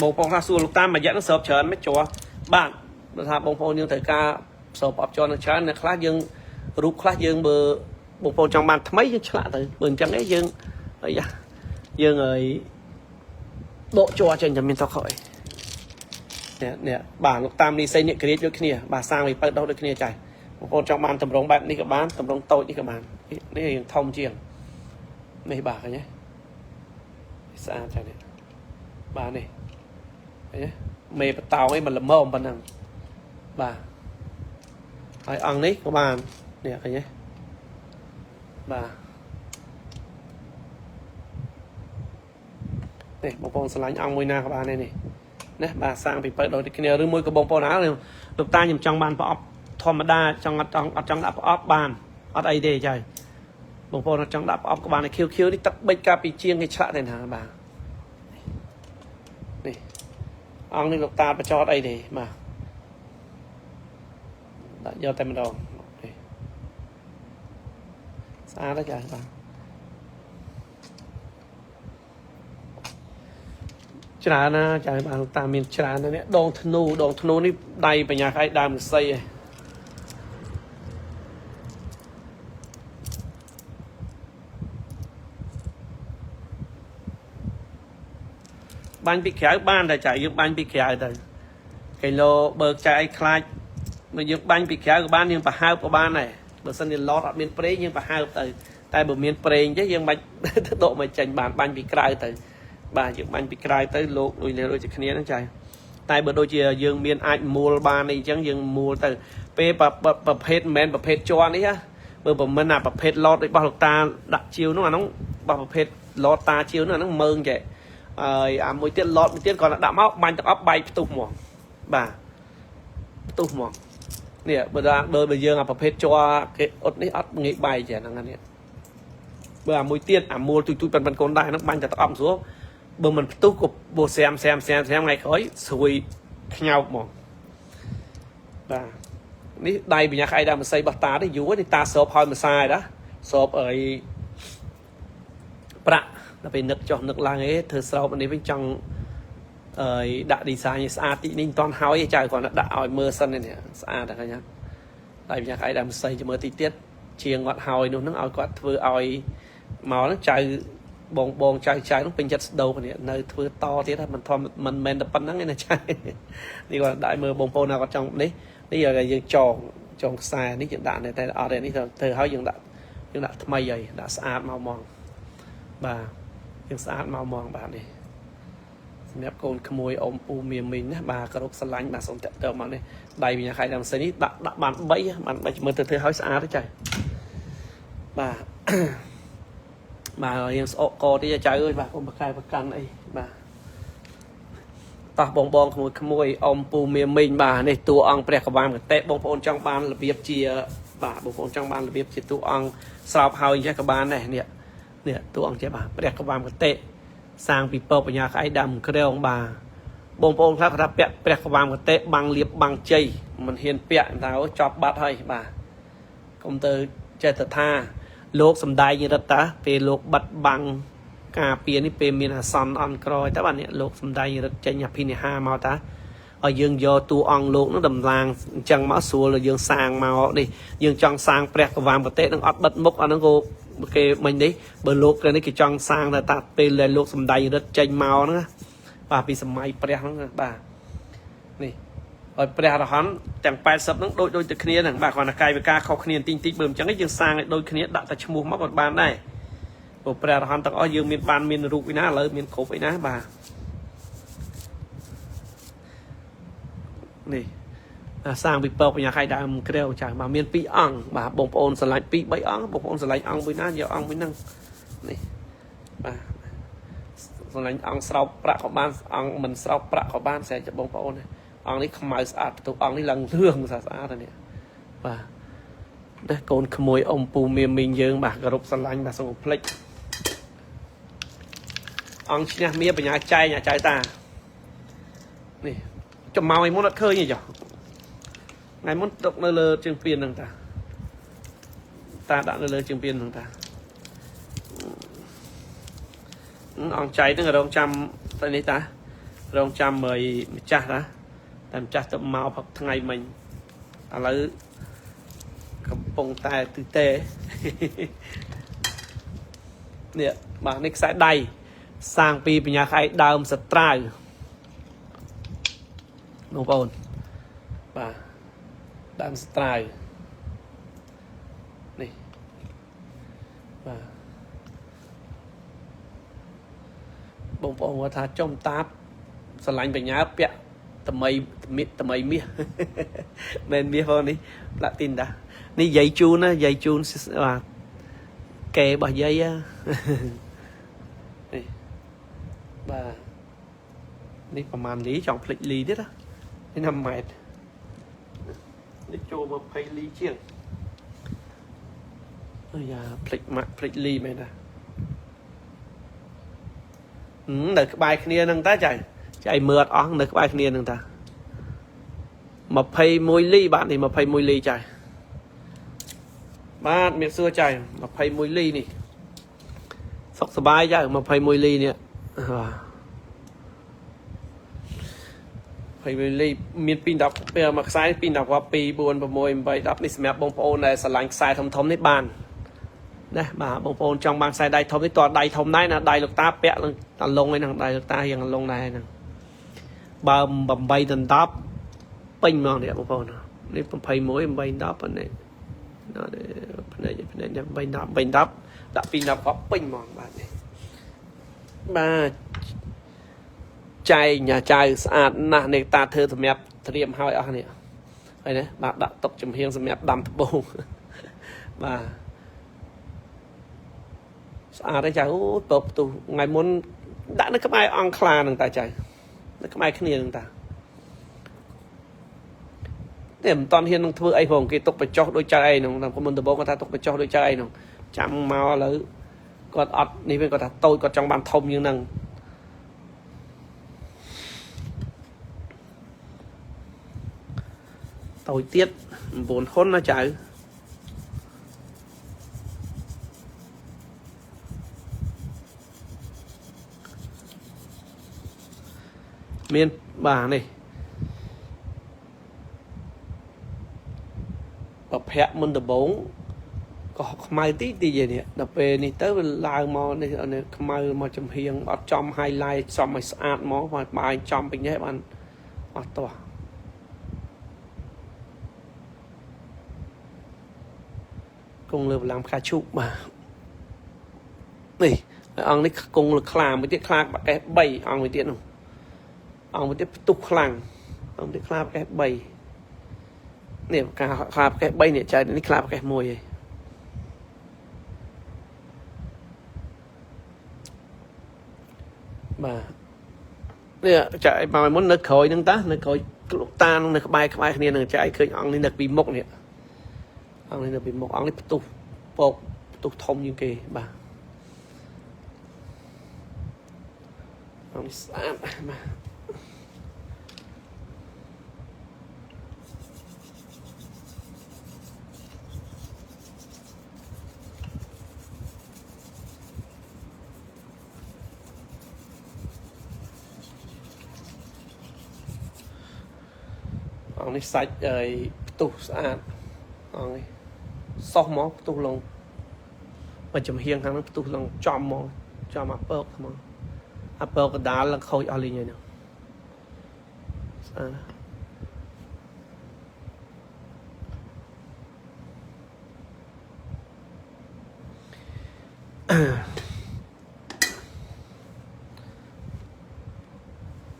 បងប្អូនខ្លះសួរលោកតាមួយរយៈនឹងស្រោបច្រើនមិនជ័របាទបើថាបងប្អូនយើងត្រូវការស្រោបអប់ជ័រនឹងច្រើនអ្នកខ្លះយើងរូបខ្លះយើងបើបងប្អូនចង់បានថ្មីយើងឆ្លាក់ទៅបើអញ្ចឹងឯងយើងអីយ៉ាយើងអីដកជ័រចេញតែមានតខអីនេះនេះបាទលោកតាមនីសីនេះក្រៀកដូចគ្នាបាទសាងវិពៅដោះដូចគ្នាចៅបងប្អូនចង់បានតម្រងបែបនេះក៏បានតម្រងតូចនេះក៏បាននេះយើងធំជាងនេះបាទឃើញទេស្អាតចាស់នេះបាទនេះឃើញទេមេបតោងអីមិនល្មមប៉ុណ្ណឹងបាទហើយអង្គនេះក៏បាននេះឃើញទេបាទនេះបងប្អូនស្រឡាញ់អង្គមួយណាក៏បានដែរនេះណាបាទសាងពីពៅដូចគ្នាឬមួយក៏បងប្អូនណាលោកតាខ្ញុំចង់បានប្រអប់ធម្មតាចង់អត់ចង់អត់ចង់ដាក់ប្រអប់បានអត់អីទេចៅបងប្អូនអត់ចង់ដាក់ប្រអប់ក៏បានខៀវខៀវនេះទឹកបិចកាពីជាងគេឆ្លាក់ទេណាបាទនេះអង្គនេះលោកតាបញ្ចតអីទេបាទដាក់យកតែម្ដងនេះស្អាតទេចាបាទ ច្រើនណាចៅបានលោកតាមានច្រើនណាស់នេះដងធ្នូដងធ្នូនេះដៃបញ្ញាខៃដើមឫស្សីឯងបាញ់ពីក្រៅបានតែចៅយើងបាញ់ពីក្រៅទៅគីឡូបើចៅអីខ្លាចបើយើងបាញ់ពីក្រៅក៏បានយើងប្រហើបក៏បានដែរបើសិនជាឡតអត់មានប្រេងយើងប្រហើបទៅតែបើមានប្រេងទេយើងមិន ដកមកចេញបានបាញ់ពីក្រៅទៅបាទយើងបាញ់ពីក្រៅទៅលោកដូចនេះដូចជាគ្នាហ្នឹងចៅតែបើដូចជាយើងមានអាចមូលបានអីចឹងយើងមូលទៅពេលប្រភេទមិនមែនប្រភេទជ័រនេះណាបើប្រមិនអាប្រភេទឡតរបស់លោកតាដាក់ជាវនោះអានោះរបស់ប្រភេទឡតតាជាវនោះអានោះមើងចេះហើយអាមួយទៀតឡតមួយទៀតគាត់ដាក់មកបាញ់ទាំងអស់បែកផ្ទុះហ្មងបាទផ្ទុះហ្មងនេះបើដាក់បើយើងអាប្រភេទជ័រគេអត់នេះអត់ងាយបែកចេះហ្នឹងនេះបើអាមួយទៀតអាមូលទុយទុយប៉ិនប៉ិនកូនដែរហ្នឹងបាញ់តែទាំងអស់ស្រួលបើមិនផ្ទុះក៏បោស្រាមស្រាមស្រាមស្រាមថ្ងៃក្រោយស្រួយខ្ញោកហ្មងបាទនេះដៃបញ្ញាក្អែកដើមម្សៃរបស់តានេះយូរនេះតាស្របហើយម្សាយណាស្របអីប្រាក់ដល់ពេលនឹកចុះនឹកឡើងអីធ្វើស្របនេះវិញចង់អីដាក់ design ឲ្យស្អាតតិចនេះមិនតាន់ហើយទេចៅគ្រាន់តែដាក់ឲ្យមើលសិននេះស្អាតតែឃើញដៃបញ្ញាក្អែកដើមម្សៃចាំមើលតិចទៀតជាងគាត់ហើយនោះនឹងឲ្យគាត់ធ្វើឲ្យមកហ្នឹងចៅបងបងចៅចៅនោះពេញចិត្តស្ដោគ្នានៅធ្វើតទៀតហ្នឹងមិនធម្មមិនមែនតែប៉ុណ្្នឹងទេណាចៅនេះគាត់ដាក់មើលបងប្អូនណាគាត់ចង់នេះនេះយើងចងចងខ្សែនេះយើងដាក់តែអត់ទេនេះធ្វើឲ្យយើងដាក់យើងដាក់ថ្មីហើយដាក់ស្អាតមកហ្មងបាទយើងស្អាតមកហ្មងបាទនេះសម្រាប់កូនក្មួយអ៊ំពូមៀមីងណាបាទគ្រប់ស្រឡាញ់បាទសូមតាក់ទងមកនេះដៃវិញ្ញាខៃដើមផ្សេងនេះដាក់ដាក់បាន3បាន3មើលទៅធ្វើឲ្យស្អាតទេចៅបាទបាទរៀងស្អកកតិចចៅអើយបាទកុំប្រកែប្រកាន់អីបាទតោះបងបងក្មួយក្មួយអ៊ំពូមៀមីងបាទនេះតួអង្គព្រះកវាមកតេបងប្អូនចង់បានរបៀបជាបាទបងប្អូនចង់បានរបៀបជាតួអង្គស្រោបហើយអញ្ចឹងក៏បានដែរនេះនេះតួអង្គចេះបាទព្រះកវាមកតេសាងពីពពបញ្ញាក្អែកដើមក្រែងបាទបងប្អូនខ្លះគាត់ថាពាក់ព្រះកវាមកតេបាំងលៀបបាំងជ័យមិនហ៊ានពាក់ថាអូចប់បាត់ហើយបាទកុំទៅចេះតែថាលោកសំដែងរិទ្ធតាពេលលោកបិទបាំងការពារនេះពេលមានអាសន្នអន់ក្រយតើបាទនេះលោកសំដែងរិទ្ធចេញអភិនិហាមកតាឲ្យយើងយកតួអង្គលោកនឹងតំឡាងអញ្ចឹងមកស្រួលឲ្យយើងសាងមកនេះយើងចង់សាងព្រះកវាមកតិនឹងអត់បិទមុខអាហ្នឹងក៏គេមិញនេះបើលោកគេនេះគេចង់សាងតែតាពេលដែលលោកសំដែងរិទ្ធចេញមកហ្នឹងណាបាទពីសម័យព្រះហ្នឹងណាបាទនេះឲ្យព្រះអរហន្តទាំង80ហ្នឹងដូចដូចតែគ្នាហ្នឹងបាទគ្រាន់តែកាយវិការខុសគ្នាបន្តិចបន្តិចបើមិនចឹងយើងសាងឲ្យដូចគ្នាដាក់តែឈ្មោះមកក៏បានដែរព្រោះព្រះអរហន្តទាំងអស់យើងមានបានមានរូបឯណាឥឡូវមានគ្រប់ឯណាបាទនេះសាងពីពកបញ្ញាខៃដើមក្រែវចាស់បាទមាន2អង្គបាទបងប្អូនស្រឡាញ់2 3អង្គបងប្អូនស្រឡាញ់អង្គមួយណាយកអង្គមួយហ្នឹងនេះបាទស្រឡាញ់អង្គស្រោបប្រាក់ក៏បានអង្គមិនស្រោបប្រាក់ក៏បានស្រេចបងប្អូនអង្គនេះខ្មៅស្អាតផ្ទុះអង្គនេះឡើងលឿងស្អាតស្អាតនេះបាទនេះកូនក្មួយអ៊ំពូមៀមីងយើងបាទគោរពស្រឡាញ់បាទសូមកុំភ្លេចអង្គឈ្នះមៀបញ្ញាចែងអាចៅតានេះចំមកឯមុនអត់ឃើញទេចុះថ្ងៃមុនទុកនៅលើជើងពៀនហ្នឹងតាតាដាក់នៅលើជើងពៀនហ្នឹងតាអង្គចៃហ្នឹងរងចាំតែនេះតារងចាំមកម្ចាស់តាតែម្ចាស់ទៅមកផឹកថ្ងៃមិញឥឡូវកំពុងតែទិទេនេះបាទនេះខ្សែដៃសាងពីបញ្ញាខៃដើមសត្រាវបងប្អូនបាទដើមសត្រាវនេះបាទបងប្អូនគាត់ថាចំតាបស្រឡាញ់បញ្ញាពាក់ថ្មីថ្មីមាសមែនមាសផងនេះផ្លាទីនតានេះយាយជូនណាយាយជូនបាទកេរបស់យាយនេះបាទនេះប្រហែលលីចង់ភ្លេចលីទៀតណានេះ5ម៉ែត្រនេះចូល20លីជាងអាយ៉ាភ្លេចម៉ាក់ភ្លេចលីមែនតានៅក្បែរគ្នាហ្នឹងតាចៅចៃមើលអត់អស់នៅក្បែរគ្នាហ្នឹងតា21លីបាទនេះ21លីចៅបាទមានសួរចៅ21លីនេះសុខសប្បាយចៅ21លីនេះបាទ 20លីមាន2 10ពេលមួយខ្សែ2 10គ្រាប់2 4 6 8 10នេះសម្រាប់បងប្អូនដែលស្រឡាញ់ខ្សែធំធំនេះបានណាបាទបងប្អូនចង់បានខ្សែដៃធំនេះតដៃធំដែរណាដៃលោកតាពាក់នឹងតលងឯហ្នឹងដៃលោកតារៀងលងដែរហ្នឹងបើ8ដល់10ពេញហ្មងនេះបងប្អូននេះ21 8 10នេះភ្នែកភ្នែក8 10 8 10ដាក់2 10គ្រាប់ពេញហ្មងបាទនេះបាទចែកញ៉ាចៅស្អាតណាស់នេះតាធ្វើសម្រាប់ត្រៀមឲ្យអស់នេះហើយណាបាទដាក់តុកចំហៀងសម្រាប់ដាំត្បូងបាទស្អាតទេចៅអូពកផ្ទុះថ្ងៃមុនដាក់នៅក្បែរអង្គខ្លានឹងតាចៅនៅក្បែរគ្នានឹងតាតែមិនតាន់ហ៊ាននឹងធ្វើអីផងគេទុកបញ្ចុះដូចចៅអីនោះមុនដំបូងគាត់ថាទុកបញ្ចុះដូចចៅអីនោះចាំមកឥឡូវគាត់អត់នេះវិញគាត់ថាតូចគាត់ចង់បានធំជាងហ្នឹងតូចទៀត9ហ៊ុនណាចៅមានបាទនេះប្រភពមុនដំបងក៏ខ្មៅទីទីឯនេះដល់ពេលនេះទៅវាឡើងមកនេះខ្មៅមកចំហៀងអត់ចំ highlight ចំឲ្យស្អាតមកបាទបាយចំពេញនេះបានអត់តោះគង់លើបលាំងផ្កាឈូកបាទនេះអង្គនេះគង់លើខ្លាមួយទៀតខ្លាបាក់កេះ3អង្គមួយទៀតនោះអង្គមួយទៀតផ្ទុះខ្លាំងអង្គទៀតខ្លាបាក់កេះ3នេះការខ្លាបាក់កេះ3នេះចៅនេះខ្លាបាក់កេះ1ឯងបាទនេះចៅមកមុននៅក្រោយហ្នឹងតានៅក្រោយលោកតានឹងនៅក្បែរក្បែរគ្នានឹងចៅឃើញអង្គនេះនៅពីមុខនេះអង្គនេះនៅពីមុខអង្គនេះផ្ទុះពកផ្ទុះធំជាងគេបាទអង្គនេះស្អាតបាទអង្គនេះសាច់ហើយផ្ទុះស្អាតអង្គនេះសោះមកផ្ទុះឡងមកចំហៀងខាងហ្នឹងផ្ទុះឡងចំមកចំអាពកហ្មងអាពកកដាលឡើងខូចអស់លីងហើយហ្នឹងស្អាត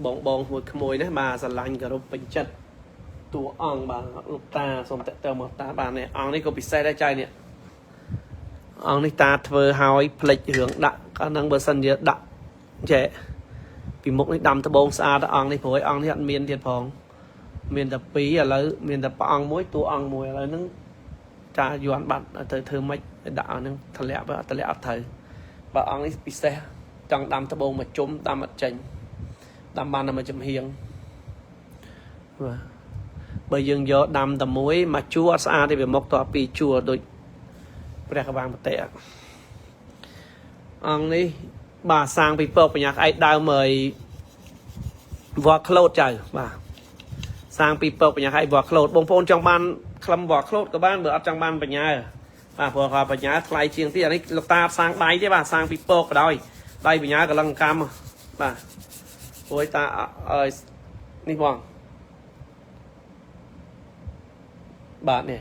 បងបងមួយក្មួយណាបាទស្រឡាញ់គោរពពេញចិត្តតួអង្គបាទលោកតាសូមតាក់ទងមកតាបាទនេះអង្គនេះក៏ពិសេសដែរចៅនេះអង្គនេះតាធ្វើឲ្យផ្លិចរឿងដាក់កាលហ្នឹងបើសិនជាដាក់ចេះពីមុខនេះដាំត្បូងស្អាតអង្គនេះព្រោះឯអង្គនេះអត់មានទៀតផងមានតែពីរឥឡូវមានតែព្រះអង្គមួយតួអង្គមួយឥឡូវហ្នឹងតាយន់បាត់ទៅធ្វើម៉េចដាក់អង្គហ្នឹងធ្លាក់បើធ្លាក់អត់ត្រូវបើអង្គនេះពិសេសចង់ដាំត្បូងមកជុំដាំអត់ចេញដាំបានតែមួយចំហៀងបាទបើយើងយកដាំតែមួយមកជួរអត់ស្អាតទេវាមកតពីរជួរដូចព្រះកវាងបតិអង្គនេះបាទសាងពីពកបញ្ញាក្អែកដើមហើយវត្តក្លូតចៅបាទសាងពីពកបញ្ញាក្អែកវត្តក្លូតបងប្អូនចង់បានខ្លឹមវត្តក្លូតក៏បានបើអត់ចង់បានបញ្ញាបាទព្រោះថាបញ្ញាថ្លៃជាងទៀតអានេះលោកតាសាងដៃទេបាទសាងពីពកក៏ដោយដៃបញ្ញាកលឹងកម្មបាទព្រោះតានេះបងបាទនេះ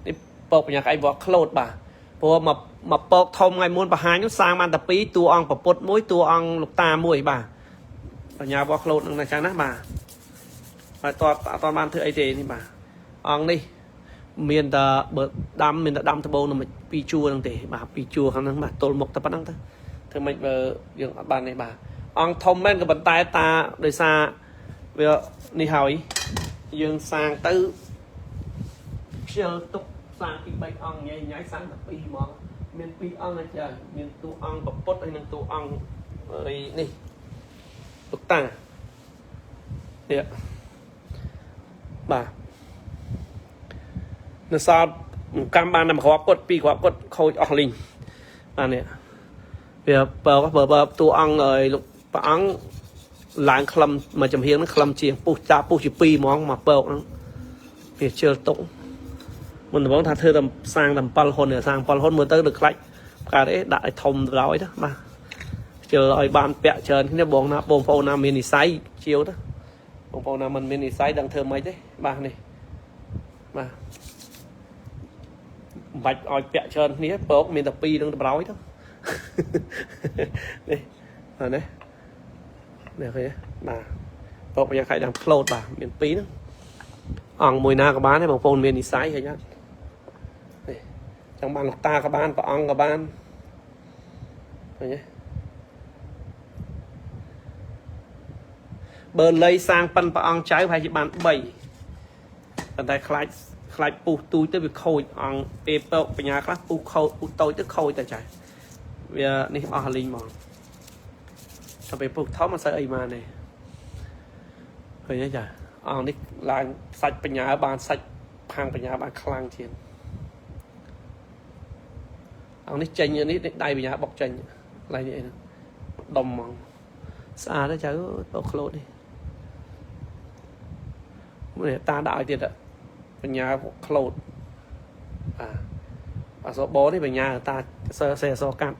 នេះពកបញ្ញាក្អែកវត្តក្លូតបាទព្រោះមកមកពកធំថ្ងៃមុនបង្ហាញនោះសាងបានតែពីរតួអង្គពពុទ្ធមួយតួអង្គលោកតាមួយបាទបញ្ញាវត្តក្លូតនឹងណាចឹងណាបាទហើយតអត់បានធ្វើអីទេនេះបាទអង្គនេះមានតែបើដាំមានតែដាំត្បូងនឹងពីរជួរហ្នឹងទេបាទពីរជួរខាងហ្នឹងបាទទល់មុខតែប៉ុណ្្នឹងទៅធ្វើម៉េចបើយើងអត់បាននេះបាទអង្គធំមែនក៏ប៉ុន្តែតាដោយសារវានេះហើយយើងសាងទៅខ្ជិលទុកសាងពី3អង្គញ៉ៃញ៉ៃសាងតែ2ហ្មងមាន2អង្គណាចាមានតួអង្គពពុទ្ធហើយនិងតួអង្គនេះលោកតានេះបាទនៅសល់កម្មបានតែមួយគ្រាប់គាត់ពីរគ្រាប់គាត់ខូចអស់លីងបាទនេះវាបើបើតួអង្គឲ្យលោកព្រះអង្គ ឡើងខ្លឹមមួយចំហៀងហ្នឹងខ្លឹមជាងពុះចាពុះជា2ហ្មងមកពកហ្នឹងវាជិលទុកមុនដំបូងថាធ្វើតែសាងតែ7ហ៊ុនសាង7ហ៊ុនមើលទៅដូចខ្លាច់កើតអីដាក់ឲ្យធំទៅដល់ទៅបាទជិលឲ្យបានពាក់ច្រើនគ្នាបងណាបងប្អូនណាមាននិស័យជាវទៅបងប្អូនណាមិនមាននិស័យដឹងធ្វើម៉េចទេបាទនេះបាទមិនបាច់ឲ្យពាក់ច្រើនគ្នាពកមានតែ2នឹងតម្រោយទៅនេះបាទនេះនេះឃើញទេបាទពកយ៉ាងខៃដាំផ្លោតបាទមាន2ហ្នឹងអង្គមួយណាក៏បានដែរបងប្អូនមាននិស័យឃើញអត់នេះចង់បានលោកតាក៏បានព្រះអង្គក៏បានឃើញទេបើលៃសាងប៉ិនព្រះអង្គចៅប្រហែលជាបាន3ប៉ុន្តែខ្លាចខ្លាចពុះទូចទៅវាខូចអង្គពេលពកបញ្ញាខ្លះពុះខូចពុះតូចទៅខូចតែចាស់វានេះអស់លីងហ្មងតែពេលពុះធំអត់សូវអីបានទេឃើញទេចាអង្គនេះឡើងសាច់បញ្ញាបានសាច់ផាំងបញ្ញាបានខ្លាំងជាងអង្គនេះចេញនេះដៃបញ្ញាបុកចេញកន្លែងនេះអីហ្នឹងដុំហ្មងស្អាតទេចៅពកក្លូតនេះនេះតាដាក់ឲ្យទៀតបញ្ញាក្លូតបាទអសបនេះបញ្ញាតាសរសេរអសកាត់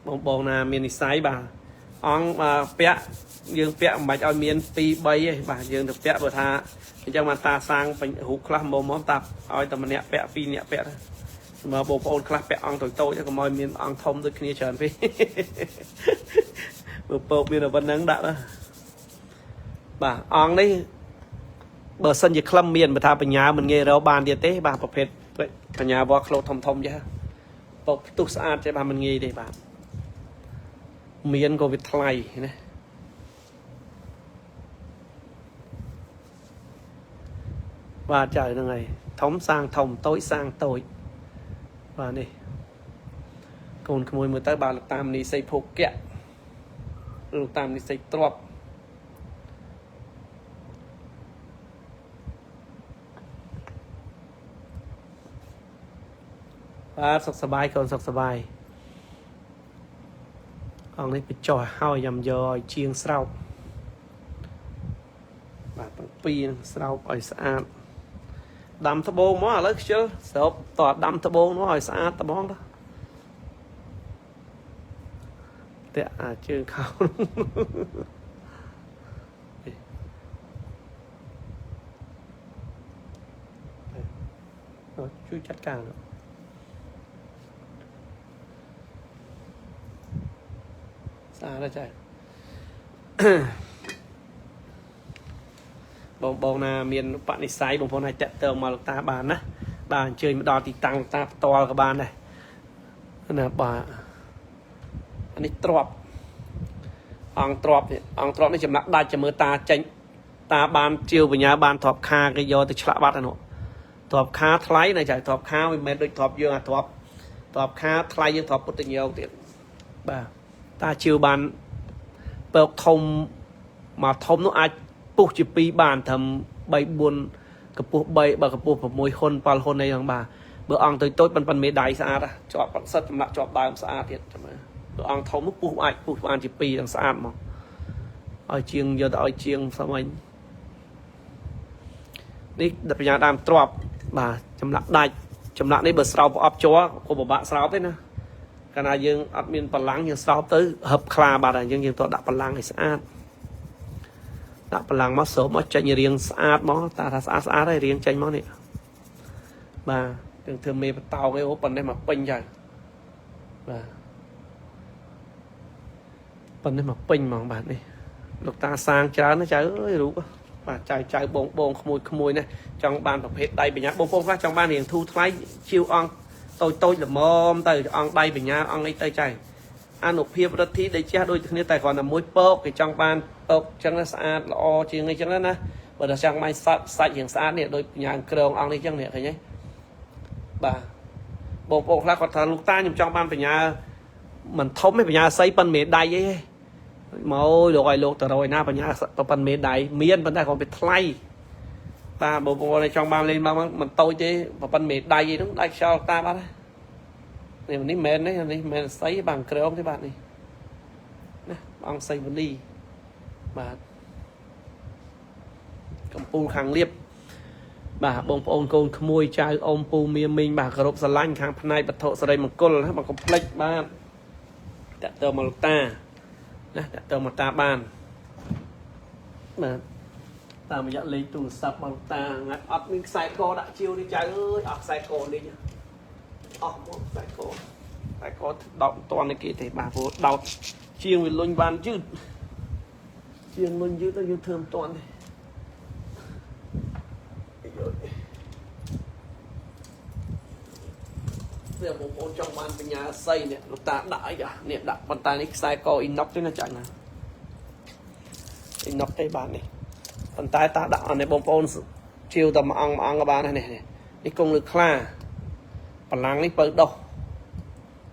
បងបងណាមាននិស័យបាទអង្គពាក់យើងពាក់មិនបាច់ឲ្យមាន2 3ទេបាទយើងទៅពាក់បើថាអញ្ចឹងបានតាសាងរូបខ្លះមុំមកតាឲ្យតែម្នាក់ពាក់ពីរនាក់ពាក់ទៅសម្រាប់បងប្អូនខ្លះពាក់អង្គតូចតូចកុំឲ្យមានអង្គធំដូចគ្នាច្រើនពេកមើលពកមានតែប៉ុណ្្នឹងដាក់ណាបាទអង្គនេះបើសិនជាក្លឹមមានបើថាបញ្ញាមិនងាយរកបានទៀតទេបាទប្រភេទបញ្ញាវ៉ាក្លូតធំធំចេះពកផ្ទុះស្អាតចេះបាទមិនងាយទេបាទមានក៏វាថ្លៃណាបាទចៅហ្នឹងហើយធំសាងធំតូចសាងតូចបាទនេះកូនក្មួយមើលទៅបាទលោកតាមនីសីភោគៈលោកតាមនីសីទ្របបាទសុខសប្បាយកូនសុខសប្បាយអង្គនេះបញ្ចុះឲ្យញ៉ាំយកឲ្យជាងស្រោបបាទទាំងពីរនឹងស្រោបឲ្យស្អាតដាំត្បូងមកឥឡូវខ្ជិលស្រោបតដាំត្បូងនោះឲ្យស្អាតត្បងទៅតាក់អាជើងខោនោះជួយចាត់ការនោះស្អាតហើយចាបងបងណាមានបនិស័យបងប្អូនអាចតាក់ទងមកលោកតាបានណាបាទអញ្ជើញមកដល់ទីតាំងលោកតាផ្ទាល់ក៏បានដែរណាបាទអានេះទ្របអង្គទ្របនេះអង្គទ្របនេះចំណាក់ដាច់ចាំមើលតាចេញតាបានជាវបញ្ញាបានទ្របខាគេយកទៅឆ្លាក់បាត់អានោះទ្របខាថ្លៃណាចៅទ្របខាវាមិនមែនដូចទ្របយើងអាទ្របទ្របខាថ្លៃយើងទ្របពុទ្ធញោគទៀតបាទតាជាវបានពកធំមកធំនោះអាចពុះជា2បានត្រឹម3 4កម្ពស់3បើកម្ពស់6ហ៊ុន7ហ៊ុនអីហ្នឹងបាទបើអង្គតូចតូចប៉ុនប៉ុនមេដៃស្អាតជាប់សិតចម្លាក់ជាប់ដើមស្អាតទៀតចាំមើលបើអង្គធំនោះពុះអាចពុះបានជា2ទាំងស្អាតមកឲ្យជាងយកទៅឲ្យជាងសម័យនេះបញ្ញាដើមទ្របបាទចម្លាក់ដាច់ចម្លាក់នេះបើស្រោបប្រអប់ជ័រក៏ពិបាកស្រោបទេណាកាលណាយើងអត់មានបលាំងយើងស្រោបទៅហឹបខ្លាបាត់ហើយយើងតដាក់បលាំងឲ្យស្អាតដាក់បលាំងមកស្រោបមកចេញរៀងស្អាតមកតាថាស្អាតស្អាតហើយរៀងចេញមកនេះបាទទាំងធ្វើមេបតោកអីអូប៉ុណ្ណេះមកពេញចាបាទប៉ុណ្ណេះមកពេញហ្មងបាទនេះលោកតាសាងច្រើនណាចៅអើយរូបបាទចៅចៅបងបងក្មួយក្មួយណាចង់បានប្រភេទដៃបញ្ញាបងប្អូនខ្លះចង់បានរៀងធូរថ្លៃជាវអង្គតូចតូចល្មមទៅអង្គដៃបញ្ញាអង្គអីទៅចៅអនុភាពរិទ្ធីដីជះដូចគ្នាតែគ្រាន់តែមួយពកគេចង់បានពកចឹងណាស្អាតល្អជាងអីចឹងណាបើតែចង់បានសាច់សាច់រៀងស្អាតនេះដូចបញ្ញាក្រងអង្គនេះចឹងនេះឃើញទេបាទបងប្អូនខ្លះគាត់ថាលោកតាខ្ញុំចង់បានបញ្ញាមិនធំទេបញ្ញាសីប៉ុនមេដៃអីមកលោកឲ្យលោកទៅរយណាបញ្ញាប៉ុនមេដៃមានប៉ុន្តែគាត់វាថ្លៃបាទបងប្អូនចង់បានលេងមកមិនតូចទេប៉ុនមេដៃអីហ្នឹងដៃខ្យល់តាបាត់ហើយ នេះនេះមែនទេនេះមែនស័យបាទក្រងទេបាទនេះណាអង្គសីវនីបាទកំពូលខាងលៀបបាទបងប្អូនកូនក្មួយចៅអ៊ំពូមៀមីងបាទគោរពស្រឡាញ់ខាងផ្នែកវត្ថុសិរីមង្គលណាបាទកុំភ្លេចបាទតាក់ទងមកលោកតាណាតាក់ទងមកតាបានបាទតាមរយៈលេខទូរស័ព្ទរបស់លោកតាងាត់អត់មានខ្សែកដាក់ជាវនេះចៅអើយអស់ខ្សែកនេះអស់មកខ្សែកខ្សែកដោតមិនតាន់នេះគេទេបាទព្រោះដោតជាងវាលុញបានយឺតជាងលុញយឺតទៅយើងធ្វើមិនតាន់ទេ នេះបងប្អូនចង់បានបញ្ញាស័យនេះលោកតាដាក់អីអានេះដាក់ប៉ុន្តែនេះខ្សែកអ៊ីណុកទេណាចាច់ណាអ៊ីណុកទេបាទនេះប៉ុន្តែតាដាក់អានេះបងប្អូនជាវតែមួយអង្គមួយអង្គក៏បានដែរនេះនេះគង់លើខ្លាបលាំងនេះបើដោះ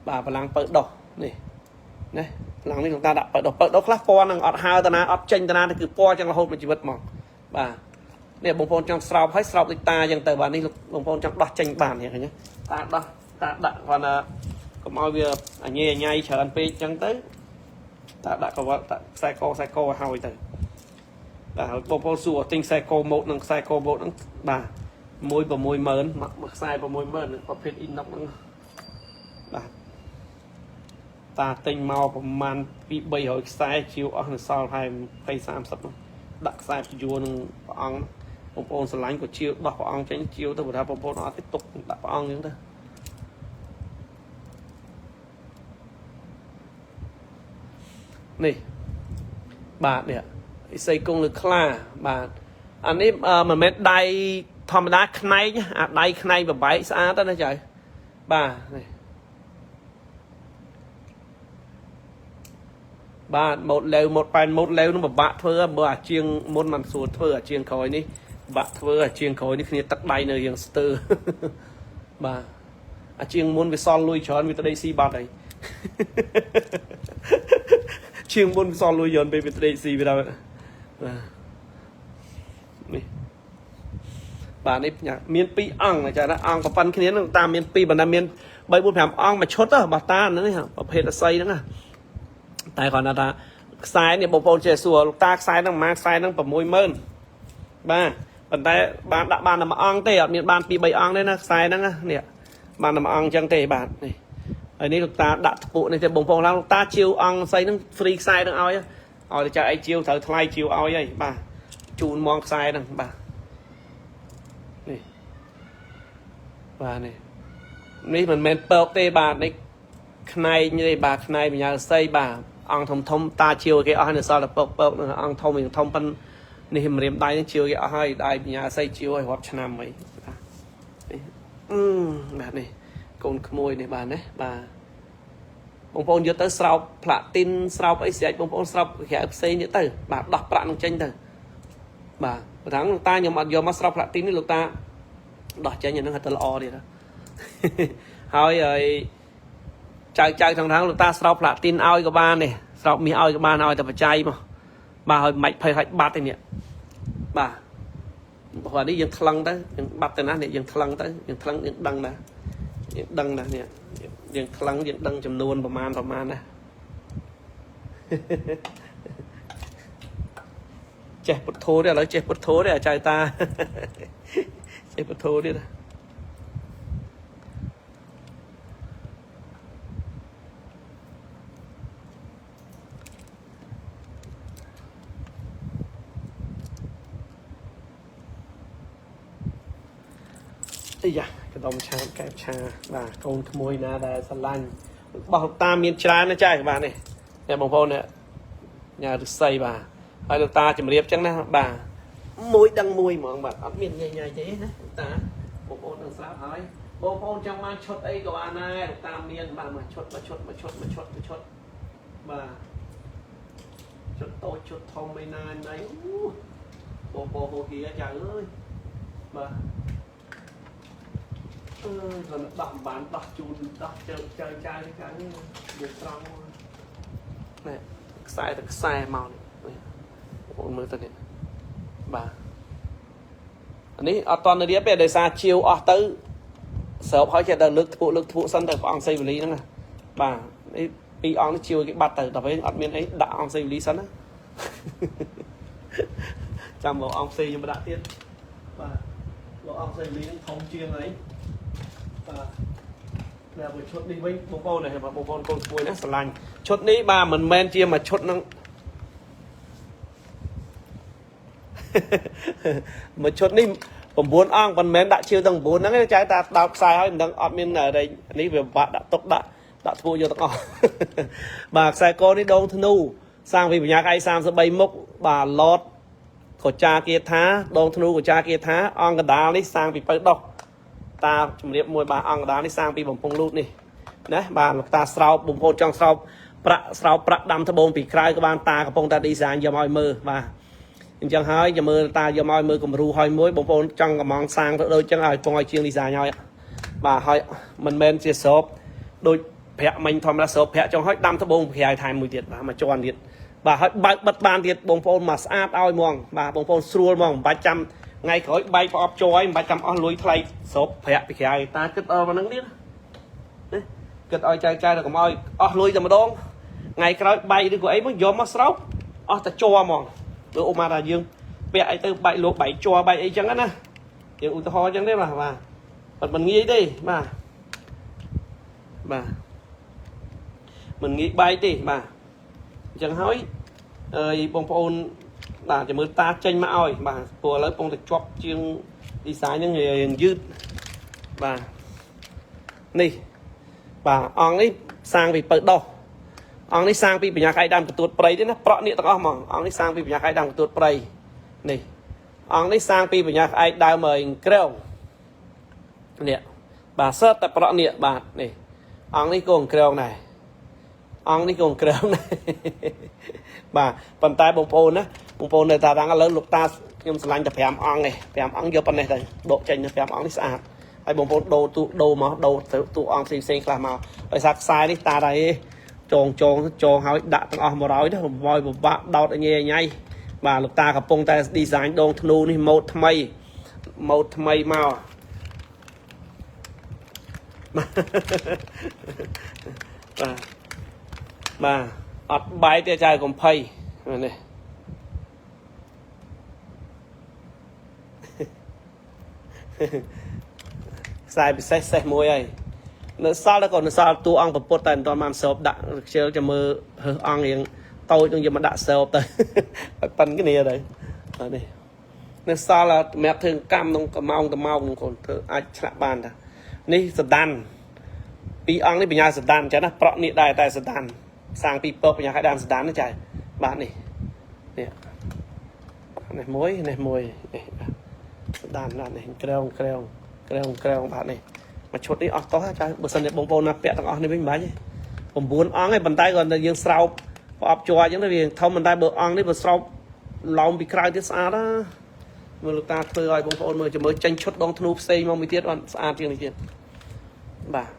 បាទបលាំងបើដោះនេះណាបលាំងនេះលោកតាដាក់បើដោះបើដោះខ្លះពណ៌នឹងអត់ហើតាណាអត់ចេញតាណាទេគឺពណ៌ចឹងរហូតមួយជីវិតហ្មងបាទនេះបងប្អូនចង់ស្រោបហើយស្រោបដូចតាចឹងទៅបាទនេះបងប្អូនចង់ដោះចេញបាននេះឃើញទេតាដោះតាដាក់គាត់ថាកុំឲ្យវាអញញ៉ៃច្រើនពេកចឹងទៅតាដាក់កវ៉ាត់ដាក់ខ្សែកខ្សែកឲ្យហើយទៅបាទហើយបងប្អូនសួរទិញខ្សែកម៉ូតនិងខ្សែកម៉ូតហ្នឹងបាទ1 60000មួយខ្សែ60000ប្រភេទអ៊ីណុកហ្នឹងបាទតាទិញមកប្រហែលពី300ខ្សែជាវអស់នៅសល់ហើយ20 30ហ្នឹងដាក់ខ្សែព្យួរនឹងព្រះអង្គបងប្អូនស្រឡាញ់ក៏ជាវដោះព្រះអង្គចេញជាវទៅបើថាបងប្អូនអត់ទេទុកដាក់ព្រះអង្គអញ្ចឹងទៅនេះបាទនេះឥសីគង់លើខ្លាបាទអានេះមិនមែនដៃធម្មតាខ្នែងអាដៃខ្នែងបបែកស្អាតណាចៅបាទនេះបាទម៉ូតលេវម៉ូតប៉ែនម៉ូតលេវនឹងពិបាកធ្វើបើអាជាងមុនមិនស្រួលធ្វើអាជាងក្រោយនេះពិបាកធ្វើអាជាងក្រោយនេះគ្នាទឹកដៃនៅរៀងស្ទើបាទអាជាងមុនវាសល់លុយច្រើនវាទៅដេកស៊ីបាត់ហើយជាងមុនវាសល់លុយច្រើនពេលវាទៅដេកស៊ីវាដល់បាទនេះបាទនេះមាន2អង្គចាណាអង្គប្រប៉ិនគ្នានឹងតាមមាន2បណ្ដាមាន3 4 5អង្គមួយឈុតរបស់តាហ្នឹងប្រភេទអស័យហ្នឹងណាតែគាត់ថាខ្សែនេះបងប្អូនចេះសួរលោកតាខ្សែហ្នឹងប្រហែលខ្សែហ្នឹង60000បាទប៉ុន្តែបានដាក់បានតែមួយអង្គទេអត់មានបាន2 3អង្គទេណាខ្សែហ្នឹងនេះបានតែមួយអង្គអញ្ចឹងទេបាទនេះហើយនេះលោកតាដាក់ថ្ពួកនេះទេបងប្អូនឡើងលោកតាជាវអង្គស្អីហ្នឹង free ខ្សែហ្នឹងឲ្យឲ្យទៅចាក់អីជាវត្រូវថ្លៃជាវឲ្យហើយបាទជូនមងខ្សែហ្នឹងបាទនេះបាទនេះនេះមិនមែនពកទេបាទនេះខ្នែងទេបាទខ្នែងបញ្ញាស័យបាទអង្គធំធំតាជាវគេអស់នៅសល់តែពកពកនឹងអង្គធំយ៉ាងធំប៉ុននេះម្រាមដៃនឹងជាវគេអស់ហើយដៃបញ្ញាស័យជាវឲ្យរាប់ឆ្នាំហើយបាទនេះអឺបាទនេះកូនក្មួយនេះបាទណាបាទបងប្អូនយកទៅស្រោបផ្លាទីនស្រោបអីស្រេចបងប្អូនស្រោបក្រៅផ្សេងទៀតទៅបាទដោះប្រាក់នឹងចេញទៅបាទបើថាលោកតាខ្ញុំអត់យកមកស្រោបផ្លាទីននេះលោកតាដោះចេញអានឹងឲ្យទៅល្អទៀតហើយហើយចៅចៅខាងខាងលោកតាស្រោបផ្លាទីនឲ្យក៏បាននេះស្រោបមាសឲ្យក៏បានឲ្យតែបច្ច័យមកបាទឲ្យមិនភ័យឲ្យបាត់ទេនេះបាទព្រោះនេះយើងថ្លឹងទៅយើងបាត់ទៅណានេះយើងថ្លឹងទៅយើងថ្លឹងយើងដឹងណាយើងដឹងណានេះយើងថ្លឹងយើងដឹងចំនួនប្រមាណប្រមាណណាចេះពុទ្ធោទេឥឡូវចេះពុទ្ធោទេអាចៅតាចេះពុទ្ធោទៀតអីយ៉ាកដុំឆាបកែបឆាបាទកូនក្មួយណាដែលស្រឡាញ់របស់លោកតាមានច្រើនណាចៅបាទនេះអ្នកបងប្អូននេះញ៉ាឫស្សីបាទហើយលោកតាជំរាបចឹងណាបាទមួយដឹងមួយហ្មងបាទអត់មានញ៉ៃញ៉ៃទេណាលោកតាបងប្អូននឹងស្រាប់ហើយបងប្អូនចង់បានឈុតអីក៏បានដែរលោកតាមានបាទមួយឈុតមួយឈុតមួយឈុតមួយឈុតមួយឈុតបាទឈុតតូចឈុតធំឯណាណៃអូបងប្អូនហូហៀចៅអើយបាទអឺគាត់ដោះបានដោះជូនដោះជើចៅចៅចៅនេះវាត្រង់នេះខ្សែទៅខ្សែមកនេះបងប្អូនមើលទៅនេះបាទអានេះអត់តន់រៀបទេដោយសារជាវអស់ទៅស្រ ស្របហើយចេះតែលើកធ្ពក់លើកធ្ពក់សិនទៅព្រះអង្គសីវលីហ្នឹងណាបាទនេះពីរអង្គនេះជាវគេបាត់ទៅដល់ពេលអត់មានអីដាក់អង្គសីវលីសិនណា ចាំមកអង្គផ្សេងខ្ញុំមកដាក់ទៀតបាទលោកអង្គសីវលីហ្នឹងធំជាងអីបាទតែបើឈុតនេះវិញបងប្អូននេះបងប្អូនកូនក្មួយណាស្រឡាញ់ឈុតនេះបាទមិនមែនជាមួយឈុតហ្នឹង មួយឈុតនេះ9អង្គមិនមែនដាក់ជាវទាំង9ហ្នឹងទេចែតាដោតខ្សែហើយមិនដឹងអត់មានរែងនេះវាពិបាកដាក់ទុកដាក់ដាក់ធ្វើយកទាំងអស់ បាទខ្សែកនេះដងធ្នូសាងពីបញ្ញាក្អែក33មុខបាទឡតកចាគាថាដងធ្នូកចាគាថាអង្គកដាលនេះសាងពីពៅដោះតាជំរាបមួយបាទអង្គកដាលនេះសាងពីបំពង់លូតនេះណាបាទលោកតាស្រោបបំពោតចង់ស្រោបប្រាក់ស្រោបប្រាក់ដាំត្បូងពីក្រៅក៏បានតាកំពុងតែ design យកមកឲ្យមើលបាទ អញ្ចឹងហើយចាំមើលតាយកមកឲ្យមើលគំរូឲ្យមួយបងប្អូនចង់កំងសាងទៅដូចចឹងឲ្យពងឲ្យជាង design ឲ្យបាទហើយមិនមែនជាស្របដូចប្រាក់មិញធម្មតាស្របប្រាក់ចុងហើយដាំត្បូងក្រៅថែមមួយទៀតបាទមួយជាន់ទៀតបាទហើយបើកបិទបានទៀតបងប្អូនមកស្អាតឲ្យហ្មងបាទបងប្អូនស្រួលហ្មងមិនបាច់ចាំថ្ងៃក្រោយបែកប្រអប់ជ័រឲ្យមិនបាច់ចាំអស់លុយថ្លៃស្របប្រាក់ពីក្រៅតាគិតដល់ប៉ុណ្្នឹងទៀតណាគិតឲ្យចែកចាយទៅកុំឲ្យអស់លុយតែម្ដងថ្ងៃក្រោយបែកឬក៏អីមកយកមកស្រោបអស់តែជ័រហ្មង ដូចឧបមាថាយើងពាក់អីទៅបែកលោកបែកជ័របែកអីចឹងណាយើងឧទាហរណ៍ចឹងទេបាទបាទប៉ុន្តែមិនងាយទេបាទបាទមិនងាយបែកទេបាទអញ្ចឹងហើយអើយបងប្អូនបាទចាំមើលតាចេញមកឲ្យបាទព្រោះឥឡូវកំពុងតែជាប់ជាង design ហ្នឹងរៀងយឺតបាទនេះបាទអង្គនេះសាងពីពៅដោះ អង្គនេះសាងពីបញ្ញាក្អែកដើមកទួតព្រៃទេណាប្រក់នេះទាំងអស់ហ្មងអង្គនេះសាងពីបញ្ញាក្អែកដើមកទួតព្រៃនេះអង្គនេះសាងពីបញ្ញាក្អែកដើមអីក្រែងនេះបាទសើតែប្រក់នេះបាទនេះអង្គនេះក៏ក្រែងដែរអង្គនេះក៏ក្រែងដែរ បាទប៉ុន្តែបងប្អូនណាបងប្អូននៅតារាងឥឡូវលោកតាខ្ញុំស្រឡាញ់តែ5អង្គឯង5អង្គយកប៉ុណ្ណេះទៅដកចេញទៅ5អង្គនេះស្អាតហើយបងប្អូនដូរទូដូរមកដូរទៅទូអង្គផ្សេងផ្សេងៗខ្លះមកដោយសារខ្សែនេះតាដែរចងចងចងហើយដាក់ទាំងអស់100ទៅបំពិបាកដោតឲ្យញ៉ៃញ៉ៃបាទលោកតាកំពុងតែ design ដងធ្នូនេះម៉ូតថ្មីម៉ូតថ្មីមក បាទបាទអត់បែកទេចៅកំភៃនេះ ខ្សែពិសេសសេះមួយហើយនៅសល់តែក៏នៅសល់តួអង្គពពុតតែមិនទាន់បានសោបដាក់ខ្ជិលចាំមើលរើសអង្គរៀងតូចនឹងយកមកដាក់សោបទៅ ឲ្យប៉ិនគ្នាទៅបាទនេះនៅសល់សម្រាប់ធ្វើកម្មក្នុងកម៉ោងតម៉ោងកូនធ្វើអាចឆ្លាក់បានតានេះសដានពីរអង្គនេះបញ្ញាសដានចឹងណាប្រក់នេះដែរតែសដានសាងពីពកបញ្ញាឲ្យដានសដានណាចាបាទនេះនេះនេះមួយនេះមួយនេះបាទសដានបាទនេះក្រែងក្រែងក្រែងក្រែងបាទនេះមួយឈុតនេះអស់តោះចាបើសិនជាបងប្អូនណាពាក់ទាំងអស់នេះវិញមិនបាច់ទេ9អង្គឯងប៉ុន្តែគាត់តែយើងស្រោបប្រអប់ជ័រអញ្ចឹងទៅវាធំប៉ុន្តែបើអង្គនេះបើស្រោបឡោមពីក្រៅទៀតស្អាតណាមើលលោកតាធ្វើឲ្យបងប្អូនមើលចាំមើលចេញឈុតដងធ្នូផ្សេងមកមួយទៀតបាទស្អាតជាងនេះទៀតបាទ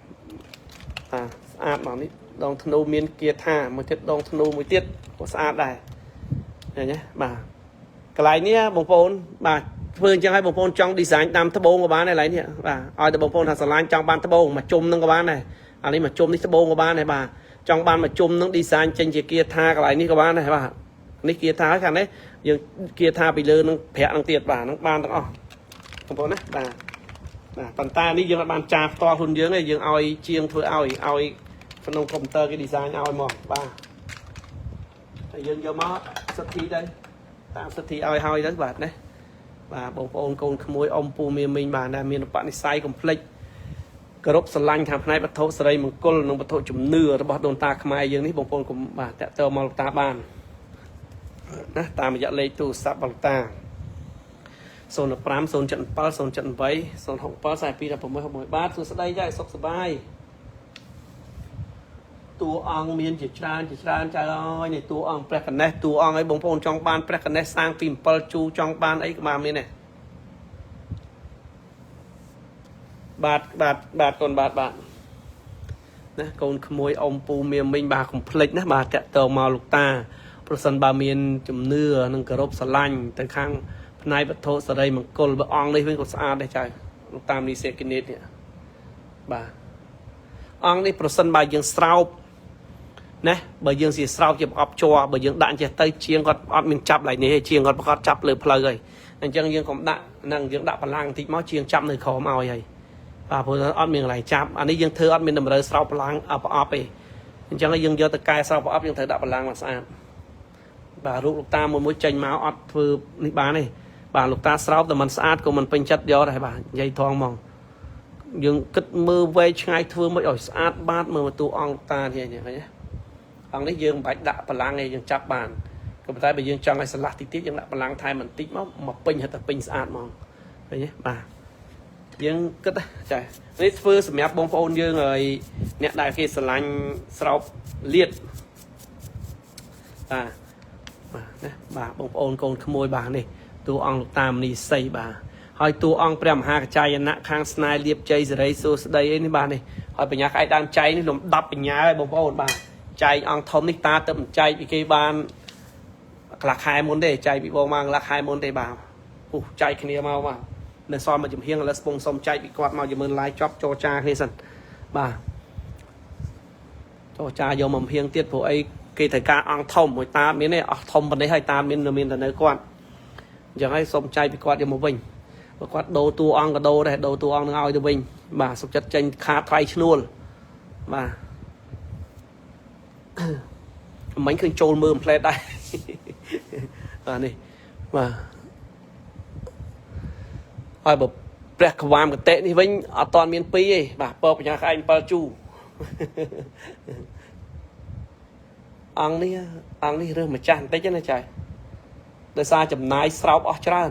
បាទស្អាតមកនេះដងធ្នូមានគាថាមួយទៀតដងធ្នូមួយទៀតក៏ស្អាតដែរឃើញទេបាទកន្លែងនេះបងប្អូនបាទធ្វើអញ្ចឹងឲ្យបងប្អូនចង់ design តាមត្បូងក៏បានដែរកន្លែងនេះបាទឲ្យតែបងប្អូនថាស្រឡាញ់ចង់បានត្បូងមួយជុំនឹងក៏បានដែរអានេះមួយជុំនេះត្បូងក៏បានដែរបាទចង់បានមួយជុំនឹង design ចេញជាគាថាកន្លែងនេះក៏បានដែរបាទនេះគាថាហើយខាងនេះយើងគាថាពីលើនឹងប្រាក់នឹងទៀតបាទនឹងបានទាំងអស់បងប្អូនណាបាទបាទប៉ុន្តែនេះយើងអត់បានចាផ្ទាល់ខ្លួនយើងទេយើងឲ្យជាងធ្វើឲ្យឲ្យក្នុងកុំព្យូទ័រគេ design ឲ្យមកបាទហើយយើងយកមកសិទ្ធិទៅតាមសិទ្ធិឲ្យហើយទៅបាទណាបាទបងប្អូនកូនក្មួយអ៊ំពូមីមីងបាទដែលមានឧបនិស្ស័យកុំភ្លេចគោរពស្រឡាញ់ខាងផ្នែកវត្ថុសិរីមង្គលនិងវត្ថុជំនឿរបស់ដូនតាខ្មែរយើងនេះបងប្អូនកុំបាទតាក់ទងមកលោកតាបានណាតាមរយៈលេខទូរស័ព្ទរបស់លោកតា05 077 078 067 42 16 61បាទសួស្តីចាសុខសប្បាយតួអង្គមានជាច្រើនជាច្រើនចៅអើយនេះតួអង្គព្រះកណេះតួអង្គអីបងប្អូនចង់បានព្រះកណេះសាងពី7ជូចង់បានអីក៏បានមានដែរបាទបាទបាទកូនបាទបាទណាកូនក្មួយអ៊ំពូមៀមីងបាទកុំភ្លេចណាបាទតាក់ទងមកលោកតាប្រសិនបើមានជំនឿនិងគោរពស្រឡាញ់ទៅខាងផ្នែកវត្ថុសិរីមង្គលបើអង្គនេះវិញក៏ស្អាតដែរចៅលោកតាមនេះសេគនិតនេះ បាទអង្គនេះប្រសិនបើយើងស្រោបណាបើយើងជាស្រោបជាប្រអប់ជ័របើយើងដាក់ចេះទៅជាងគាត់អត់មានចាប់ឡើយនេះទេជាងគាត់ប្រកាសចាប់លើផ្លូវហើយអញ្ចឹងយើងកុំដាក់ហ្នឹងយើងដាក់បលាំងបន្តិចមកជាងចាប់នៅក្រោមឲ្យហើយបាទព្រោះអត់មានកន្លែងចាប់អានេះយើងធ្វើអត់មានតម្រូវស្រោបបលាំងប្រអប់ទេអញ្ចឹងយើងយកទៅកែស្រោបប្រអប់យើងត្រូវដាក់បលាំងមកស្អាតបាទរូបលោកតាមួយមួយចេញមកអត់ធ្វើនេះបានទេបាទលោកតាស្រោបតែមិនស្អាតក៏មិនពេញចិត្តយកដែរបាទនិយាយថងហ្មងយើងគិតមើលវែងឆ្ងាយធ្វើមិនឲ្យស្អាតបាតមើលមកតួអង្គលោកតានេះឃើញទេអង្គនេះយើងមិនបាច់ដាក់បលាំងទេយើងចាប់បានក៏ប៉ុន្តែបើយើងចង់ឲ្យស្រឡះតិចតិចយើងដាក់បលាំងថែមបន្តិចមកមកពេញហិតតែពេញស្អាតហ្មងឃើញទេបាទយើងគិតចានេះធ្វើសម្រាប់បងប្អូនយើងហើយអ្នកដែលគេស្រឡាញ់ស្រោបលៀតបាទបាទណាបាទបងប្អូនកូនក្មួយបាទនេះតួអង្គលោកតាមនីសីបាទហើយតួអង្គព្រះមហាកច្ចាយណៈខាងស្នេហ៍លៀបជ័យសេរីសួស្តីអីនេះបាទនេះហើយបញ្ញាក្អែកដើមចៃនេះលំដាប់បញ្ញាហើយបងប្អូនបាទចែកអង្គធំនេះតាទៅមិនចែកពីគេបានកន្លះខែមុនទេចែកពីបងមកកន្លះខែមុនទេបាទពុះចែកគ្នាមកបាទនៅសល់មួយចំហៀងឥឡូវស្ពងសុំចែកពីគាត់មកយមើលឡាយចប់ចរចាគ្នាសិនបាទចរចាយកមកចំហៀងទៀតព្រោះអីគេត្រូវការអង្គធំមួយតាមានទេអស់ធំប៉ុណ្ណេះហើយតាមានមានតែនៅគាត់អញ្ចឹងហើយសុំចែកពីគាត់យកមកវិញបើគាត់ដូរតួអង្គក៏ដូរដែរដូរតួអង្គនឹងឲ្យទៅវិញបាទសុខចិត្តចេញខាតថ្លៃឈ្នួលបាទមិញឃើញចូលមើលផ្លែតដែរបាទនេះបាទហើយបើព្រះក្វាមកតិនេះវិញអត់តាន់មានពីរទេបាទពបញ្ញាក្អែក7ជូអង្គនេះអង្គនេះរើសម្ចាស់បន្តិចណាចៅដោយសារចំណាយស្រោបអស់ច្រើន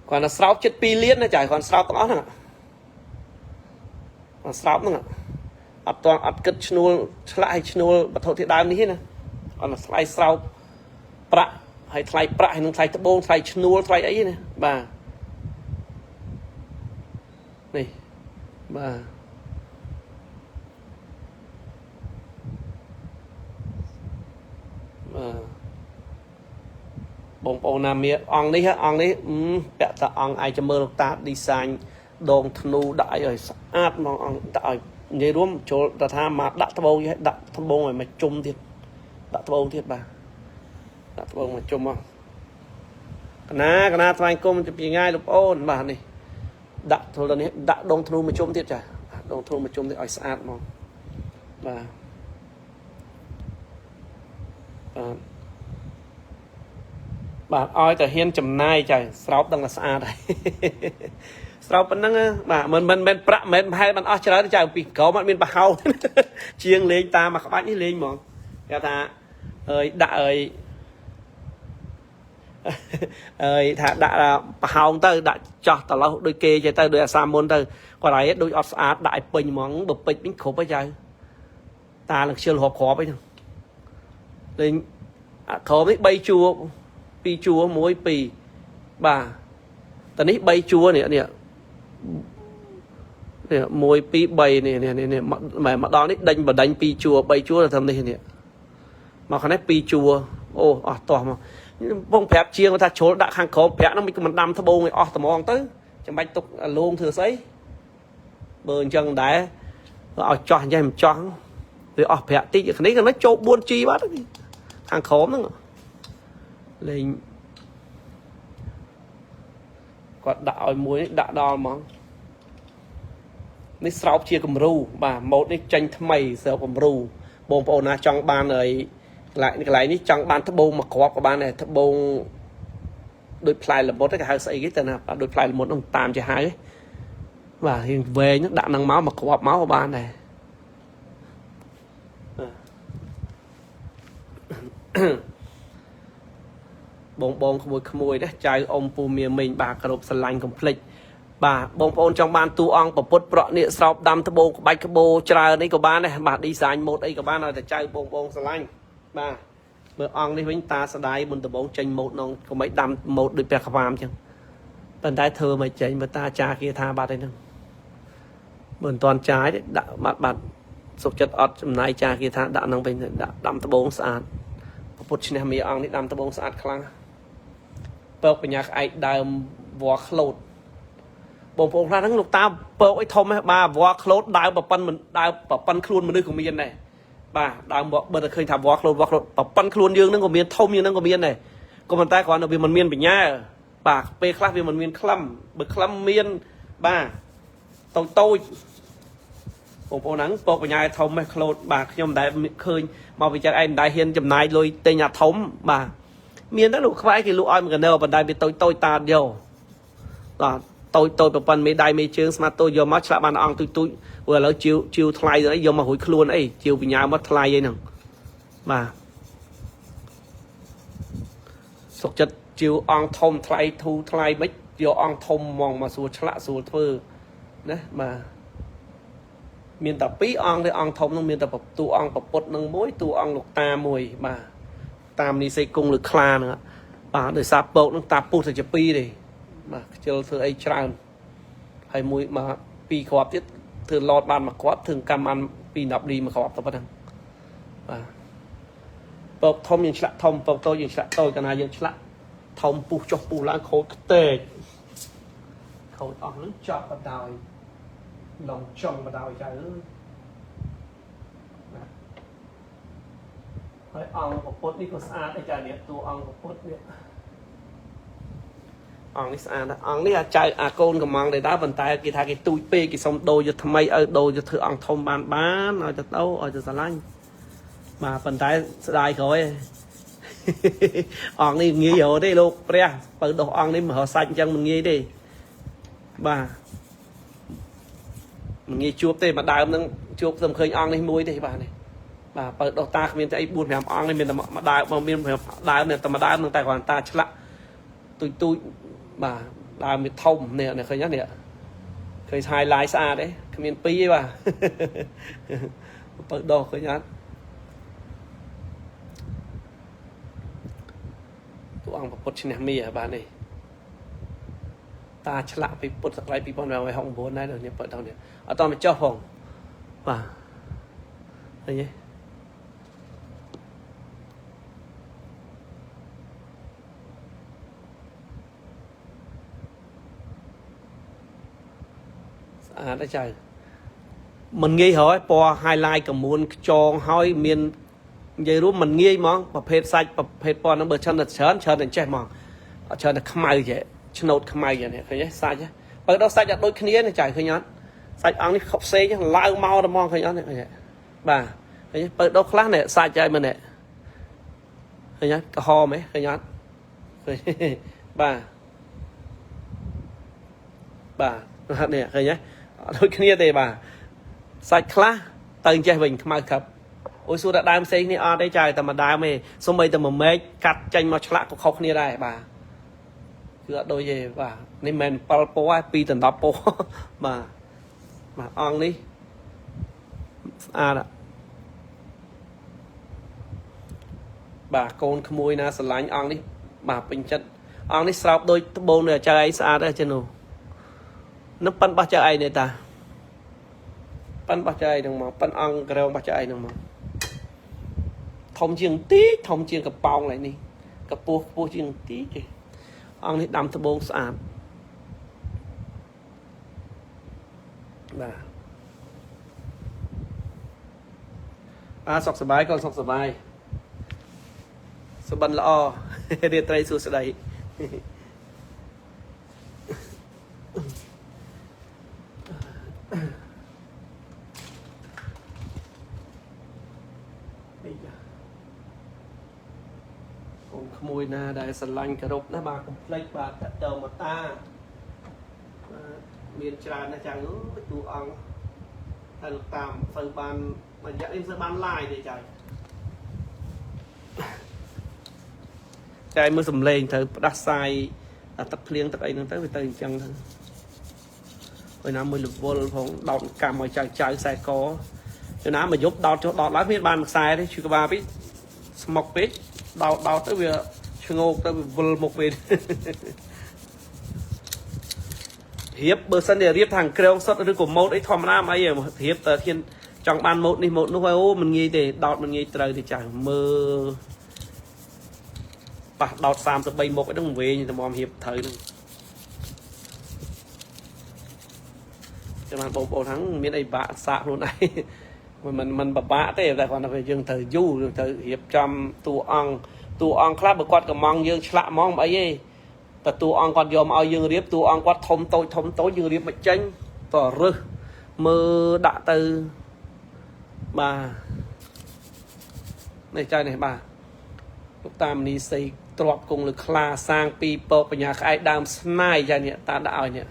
គាត់ថាស្រោបចិត្ត2លានណាចៅគាត់ស្រោបទាំងអស់ហ្នឹងគាត់ស្រោបហ្នឹងអត់តអត់គិតឈ្នួលឆ្លាក់ឲ្យឈ្នួលវត្ថុធាតុដើមនេះទេណាគាត់ថាថ្លៃស្រោបប្រាក់ហើយថ្លៃប្រាក់ហើយនឹងថ្លៃត្បូងថ្លៃឈ្នួលថ្លៃអីណាបាទនេះបាទបាទបងប្អូនណាមានអង្គនេះអង្គនេះពាក់តែអង្គឯងចាំមើលលោកតា design ដងធ្នូដាក់អីឲ្យស្អាតហ្មងអង្គដាក់ឲ្យនិយាយរួមចូលតែថាមកដាក់ត្បូងដាក់ត្បូងឲ្យមកជុំទៀតដាក់ត្បូងទៀតបាទដាក់ត្បូងមកជុំមកកណាកណាថ្វាយគុំពីងាយលោកប្អូនបាទនេះដាក់ធុលនេះដាក់ដងធ្នូមកជុំទៀតចាដងធ្នូមកជុំទៀតឲ្យស្អាតហ្មងបាទបាទបាទឲ្យតែហ៊ានចំណាយចាស្រោបដឹងតែស្អាតហើយស្រោបប៉ុណ្ណឹងបាទមិនមិនមិនប្រាក់មិនប្រហែលមិនអស់ច្រើនចៅពីក្រមអត់មានប្រហោងជាងលេងតាមមួយក្បាច់នេះលេងហ្មងគេថាអើយដាក់អើយអើយថាដាក់ប្រហោងទៅដាក់ចោះតឡោះដូចគេចេះទៅដូចអាសាមុនទៅគាត់ឲ្យដូចអត់ស្អាតដាក់ឲ្យពេញហ្មងបើពេញវិញគ្រប់ហើយចៅតានឹងខ្ជិលរាប់គ្រាប់អីហ្នឹងលេងអាក្រមនេះ3ជួរ2ជួរ1 2បាទតនេះ3ជួរនេះនេះនេះ1 2 3នេះនេះនេះមកដល់នេះដេញបដិញ2ជួរ3ជួរទៅធ្វើនេះនេះមកខាងនេះ2ជួរអូអស់តោះមកបងប្រាប់ជាងថាជ្រុលដាក់ខាងក្រោមប្រាក់ហ្នឹងមិនដាំត្បូងឲ្យអស់ត្មងទៅចាំបាច់ទុកលងធ្វើស្អីបើអញ្ចឹងដែរឲ្យចោះអញ្ចឹងមិនចោះវាអស់ប្រាក់តិចនេះខាងនេះចូល 4G បាត់ខាងក្រោមហ្នឹងលេងគាត់ដាក់ឲ្យមួយនេះដាក់ដល់ហ្មងនេះស្រោបជាគំរូបាទម៉ូតនេះចេញថ្មីស្រោបគំរូបងប្អូនណាចង់បានហើយកន្លែងនេះចង់បានត្បូងមួយគ្រាប់ក៏បានដែរត្បូងដូចផ្លែល្មុតគេហៅស្អីគេទៅណាដូចផ្លែល្មុតនោះតាមជាហៅបាទរៀងវែងដាក់នឹងមកមួយគ្រាប់មកក៏បានដែរបងបងក្មួយក្មួយណាចៅអ៊ំពូមៀមីងបាទគ្រប់ស្រឡាញ់កុំភ្លេចបាទបងប្អូនចង់បានតួអង្គពពុទ្ធប្រក់នេះស្រោបដាំត្បូងក្បាច់ក្បូច្រើននេះក៏បានដែរបាទ design ម៉ូតអីក៏បានឲ្យតែចៅបងបងស្រឡាញ់បាទមើលអង្គនេះវិញតាស្ដាយមុនដំបងចេញម៉ូតនងកុំឲ្យដាំម៉ូតដូចព្រះក្វាមអញ្ចឹងប៉ុន្តែធ្វើមិនចេញបើតាចាគេថាបាត់អីហ្នឹងបើមិនតាន់ចាយទេដាក់បាត់បាត់សុខចិត្តអត់ចំណាយចាគេថាដាក់ហ្នឹងវិញដាក់ដាំត្បូងស្អាតពពុទ្ធឈ្នះមីអង្គនេះដាំត្បូងស្អាតខ្លាំងពកបញ្ញាក្អែកដើមវល្លិក្លូត បងប្អូនខ្លះហ្នឹងលោកតាពកអីធំហ៎បាទវល្លិក្លូតដើមប្រប៉ិនមិនដើមប្រប៉ិនខ្លួនមនុស្សក៏មានដែរបាទដើមបើតែឃើញថាវល្លិក្លូតវល្លិក្លូតប្រប៉ិនខ្លួនយើងហ្នឹងក៏មានធំយើងហ្នឹងក៏មានដែរក៏ប៉ុន្តែគ្រាន់តែវាមិនមានបញ្ញាបាទពេលខ្លះវាមិនមានក្លឹមបើក្លឹមមានបាទតូចតូចបងប្អូនហ្នឹងពកបញ្ញាធំហ៎ក្លូតបាទខ្ញុំមិនដែលឃើញមកវិចារឯងមិនដែលហ៊ានចំណាយលុយទិញអាធំបាទមានតែលោកខ្វាយគេលក់ឲ្យមួយកណែប៉ុន្តែវាតូចតូចតាយកបាទតូចតូចប្រប៉ុនមេដៃមេជើងស្មាតូចយកមកឆ្លាក់បានអង្គទូចទូចព្រោះឥឡូវជាវជាវថ្លៃទៅអីយកមករួចខ្លួនអីជាវបញ្ញាមកថ្លៃអីហ្នឹងបាទសុកចិត្តជាវអង្គធំថ្លៃធូរថ្លៃមិនយកអង្គធំហ្មងមកស្រួលឆ្លាក់ស្រួលធ្វើណាបាទមានតែពីរអង្គទេអង្គធំហ្នឹងមានតែតួអង្គពពុទ្ធនឹងមួយតួអង្គលោកតាមួយបាទតាមនីសីគង់ឬខ្លាហ្នឹងបាទដោយសារពកហ្នឹងតាពុះតែជាពីរទេបាទខ្ជិលធ្វើអីច្រើនហើយមួយមកពីរគ្រាប់ទៀតធ្វើឡតបានមួយគ្រាប់ធ្វើកម្មបាន2 10លីមួយគ្រាប់ទៅប៉ុណ្ណឹងបាទពកធំយើងឆ្លាក់ធំពកតូចយើងឆ្លាក់តូចកាលណាយើងឆ្លាក់ធំពុះចុះពុះឡើងខូចខ្ទេចខូចអស់ហ្នឹងចប់បដ ாய் ឡងចង់បដ ாய் ចៅអើយបាទហើយអង្គពុទ្ធនេះក៏ស្អាតដែរចានេះតួអង្គពុទ្ធនេះអង្គនេះស្អាតណាស់អង្គនេះអាចៅអាកូនកំងដែរដែរប៉ុន្តែគេថាគេទូចពេកគេសុំដូរយកថ្មីឲ្យដូរយកធ្វើអង្គធំបានបានឲ្យទៅទៅឲ្យទៅស្រឡាញ់បាទប៉ុន្តែស្ដាយក្រោយ អង្គនេះងាយរកទេលោកព្រះបើដោះអង្គនេះមករកសាច់អញ្ចឹងមិនងាយទេបាទមិនងាយជួបទេមួយដើមហ្នឹងជួបតែមិនឃើញអង្គនេះមួយទេបាទនេះបាទបើដោះតាគ្មានតែអី4 5អង្គនេះមានតែមួយដើមមាន5ដើមនេះតែមួយដើមហ្នឹងតែគ្រាន់តាឆ្លាក់ទូចទូចបាទដើមវាធំនេះនេះឃើញទេនេះឃើញ highlight ស្អាតទេគ្មានពីរទេបាទ បើដោះឃើញអត់តួអង្គពុទ្ធឈ្នះមាបាទនេះតាឆ្លាក់ពីពុទ្ធសករាជ2569ដែរនេះបើដល់នេះអត់តមកចុះផងបាទឃើញទេស្អាតទេចៅមិនងាយរកពណ៌ highlight កមួនខ្ចងហើយមាននិយាយរួមមិនងាយហ្មងប្រភេទសាច់ប្រភេទពណ៌ហ្នឹងបើច្រើនតែច្រើនច្រើនតែចេះហ្មងអត់ច្រើនតែខ្មៅចេះឆ្នោតខ្មៅយ៉ាងនេះឃើញទេសាច់បើដល់សាច់អត់ដូចគ្នានេះចៅឃើញអត់សាច់អង្គនេះខុសផ្សេងឡើងមកតែហ្មងឃើញអត់នេះឃើញទេបាទឃើញទេបើដល់ខ្លះនេះសាច់ហើយមើលនេះឃើញអត់ក្រហមហ៎ឃើញអត់ឃើញបាទបាទនេះឃើញទេអត់ដូចគ្នាទេបាទសាច់ខ្លះទៅចេះវិញខ្មៅខាប់អូយសួរតែដើមផ្សេងនេះអត់ទេចៅតែមួយដើមទេសូម្បីតែមួយមែកកាត់ចេញមកឆ្លាក់ក៏ខុសគ្នាដែរបាទគឺអត់ដូចទេបាទនេះមិនមែន7ពណ៌ទេ2ដល់10ពណ៌បាទបាទអង្គនេះស្អាតបាទកូនក្មួយណាស្រឡាញ់អង្គនេះបាទពេញចិត្តអង្គនេះស្រោបដូចត្បូងនៅចៅឯងស្អាតដែរចេះនោះនឹងប៉ិនបោះចៅឯងនេះតាប៉ិនបោះចៅឯងហ្នឹងមកប៉ិនអង្គក្រងបោះចៅឯងហ្នឹងមកធំជាងទីធំជាងកប៉ោងឡើយនេះកពស់ខ្ពស់ជាងទីទេអង្គនេះដាំត្បូងស្អាតបាទអាសុខសប្បាយកូនសុខសប្បាយសុបិនល្អរាត្រីសួស្តីនេះចាកូនក្មួយណាដែលស្រឡាញ់គោរពណាបាទកុំភ្លេចបាទតតមកតាបាទមានច្រើនណាស់ចាំងអើយតួអង្គតែលោកតាមសូវបានមួយរយៈនេះសូវបានឡាយទេចៅចែមើលសំឡេងត្រូវផ្ដាសាយទឹកភ្លៀងទឹកអីហ្នឹងទៅវាទៅអញ្ចឹងទៅហើយណាមួយរវល់ផងដោតកម្មឲ្យចៅចៅខ្សែកចំណាមកយប់ដោតចុះដោតឡើងមានបានមួយខ្សែទេឈឺក្បាលពេកស្មុកពេកដោតដោតទៅវាឈ្ងោកទៅវាវិលមុខពេករៀបបើសិនជារៀបខាងក្រងសុតឬក៏ម៉ូតអីធម្មតាមិនអីរៀបតែធានចង់បានម៉ូតនេះម៉ូតនោះហើយអូមិនងាយទេដោតមិនងាយត្រូវទេចាស់មើលប៉ះដោត33មុខអីហ្នឹងវែងតម្រាំរៀបត្រូវហ្នឹង ចាំបានបងប្អូនហ្នឹងមានអីបាក់សាកខ្លួនឯងមិនមិនមិនពិបាកទេតែគាត់ថាយើងត្រូវយូរយើងត្រូវរៀបចំតួអង្គតួអង្គខ្លះបើគាត់កំងយើងឆ្លាក់ហ្មងមិនអីទេតែតួអង្គគាត់យកមកឲ្យយើងរៀបតួអង្គគាត់ធំតូចធំតូចយើងរៀបមិនចេញតរើសមើលដាក់ទៅបាទនេះចៃនេះបាទលោកតាមនីសីទ្របគង់លើខ្លាសាងពីពកបញ្ញាក្អែកដើមស្នាយចានេះតាដាក់ឲ្យនេះ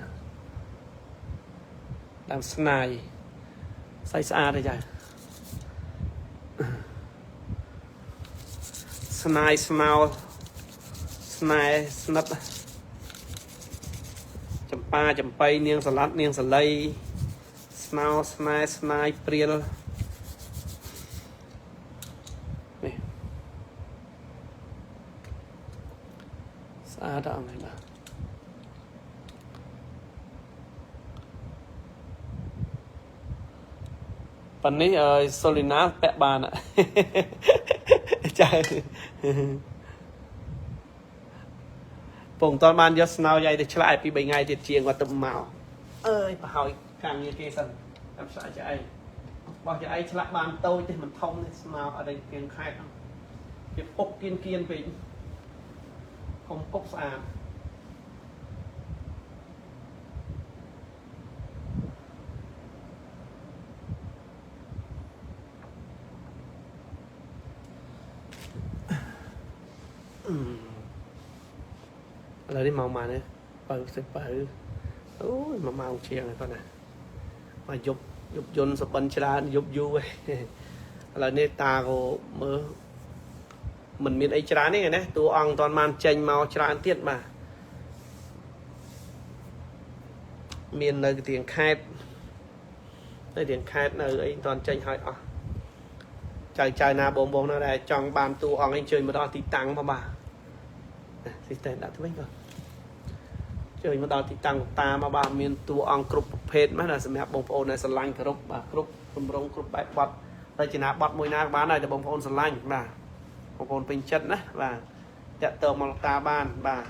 ដើមស្នាយស្អីស្អាតទេចាស្នាយស្នោស្នែស្និតចម្ប៉ាចំបៃនាងសឡាត់នាងសលីស្នោស្នែស្នាយព្រាលនេះស្អាតអត់នេះបាទប៉ានេះអើយសូលីណាពាក់បានចាពងតបានយកស្នោយាយទៅឆ្លាក់ពី3ថ្ងៃទៀតជាងគាត់ទៅមកអើយប្រហើយការងារគេសិនតាមឆ្លាក់ចៃបោះចៃឆ្លាក់បានតូចទេមិនធំទេស្នោអត់ឯគៀងខែតគេពុកគៀនគៀនពេកកុំពុកស្អាតឥឡូវនេះម៉ោងប៉ុន្មានទេបើសិបើអូយ1ម៉ោងជាងហើយគាត់ណាមកយប់យប់យន្តសបិនច្រើនយប់យូរហើយឥឡូវនេះតាក៏មើលមិនមានអីច្រើនទេណាតួអង្គមិនតាន់បានចេញមកច្រើនទៀតបាទមាននៅទៀងខេតនៅទៀងខេតនៅអីមិនតាន់ចេញឲ្យអស់ចៅចៅណាបងបងណាដែលចង់បានតួអង្គអីអញ្ជើញមកដល់ទីតាំងផងបាទស៊ីស្តែដាក់ទៅវិញក៏ជួយមកដល់ទីតាំងតាមកបាទមានតួអង្គគ្រប់ប្រភេទណាស់សម្រាប់បងប្អូនដែលស្រឡាញ់គ្រប់បាទគ្រប់ទម្រង់គ្រប់បែបបទរចនាបទមួយណាក៏បានដែរតែបងប្អូនស្រឡាញ់បាទបងប្អូនពេញចិត្តណាបាទតាក់ទងមកលោកតាបានបាទ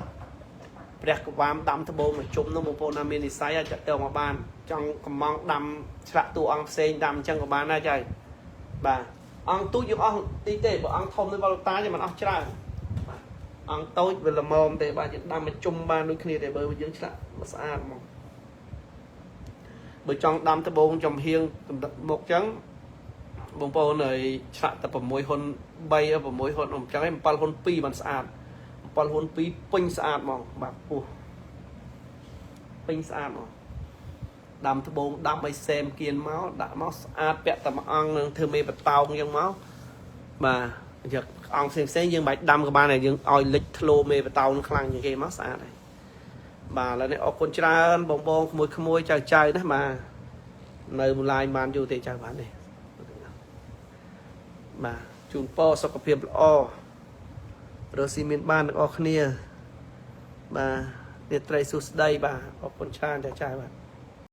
ព្រះកវាមដាំត្បូងមកជុំនោះបងប្អូនណាមាននិស័យអាចតាក់ទងមកបានចង់កំងដាំឆ្លាក់តួអង្គផ្សេងដាំអញ្ចឹងក៏បានដែរចៅបាទអង្គទូចយើងអស់តិចទេបើអង្គធំនេះបើលោកតាយើងមិនអស់ច្រើនបាទអង្គតូចវាល្មមទេបាទយើងដាំមកជុំបានដូចគ្នាទេបើយើងឆ្លាក់មកស្អាតហ្មងបើចង់ដាំត្បូងចំហៀងមកអញ្ចឹងបងប្អូនហើយឆ្លាក់តែ6ហ៊ុន3 6ហ៊ុនអញ្ចឹងឯង7ហ៊ុន2បានស្អាត7ហ៊ុន2ពេញស្អាតហ្មងបាទពោះពេញស្អាតហ្មងដាំត្បូងដាំឲ្យសែមគៀនមកដាក់មកស្អាតពាក់តែមួយអង្គនឹងធ្វើមេបតោងអញ្ចឹងមកបាទយកអង្គផ្សេងផ្សេងយើងមិនបាច់ដាំក៏បានដែរយើងឲ្យលិចធ្លោមេបតោងខ្លាំងជាងគេមកស្អាតហើយបាទឥឡូវនេះអរគុណច្រើនបងបងក្មួយក្មួយចៅចៅណាបាទនៅមឡាយបានយូរទេចៅបានទេបាទជូនពរសុខភាពល្អរស់ស៊ីមានបានទាំងអស់គ្នាបាទនេត្រីសួស្តីបាទអរគុណច្រើនចៅចៅបាទ។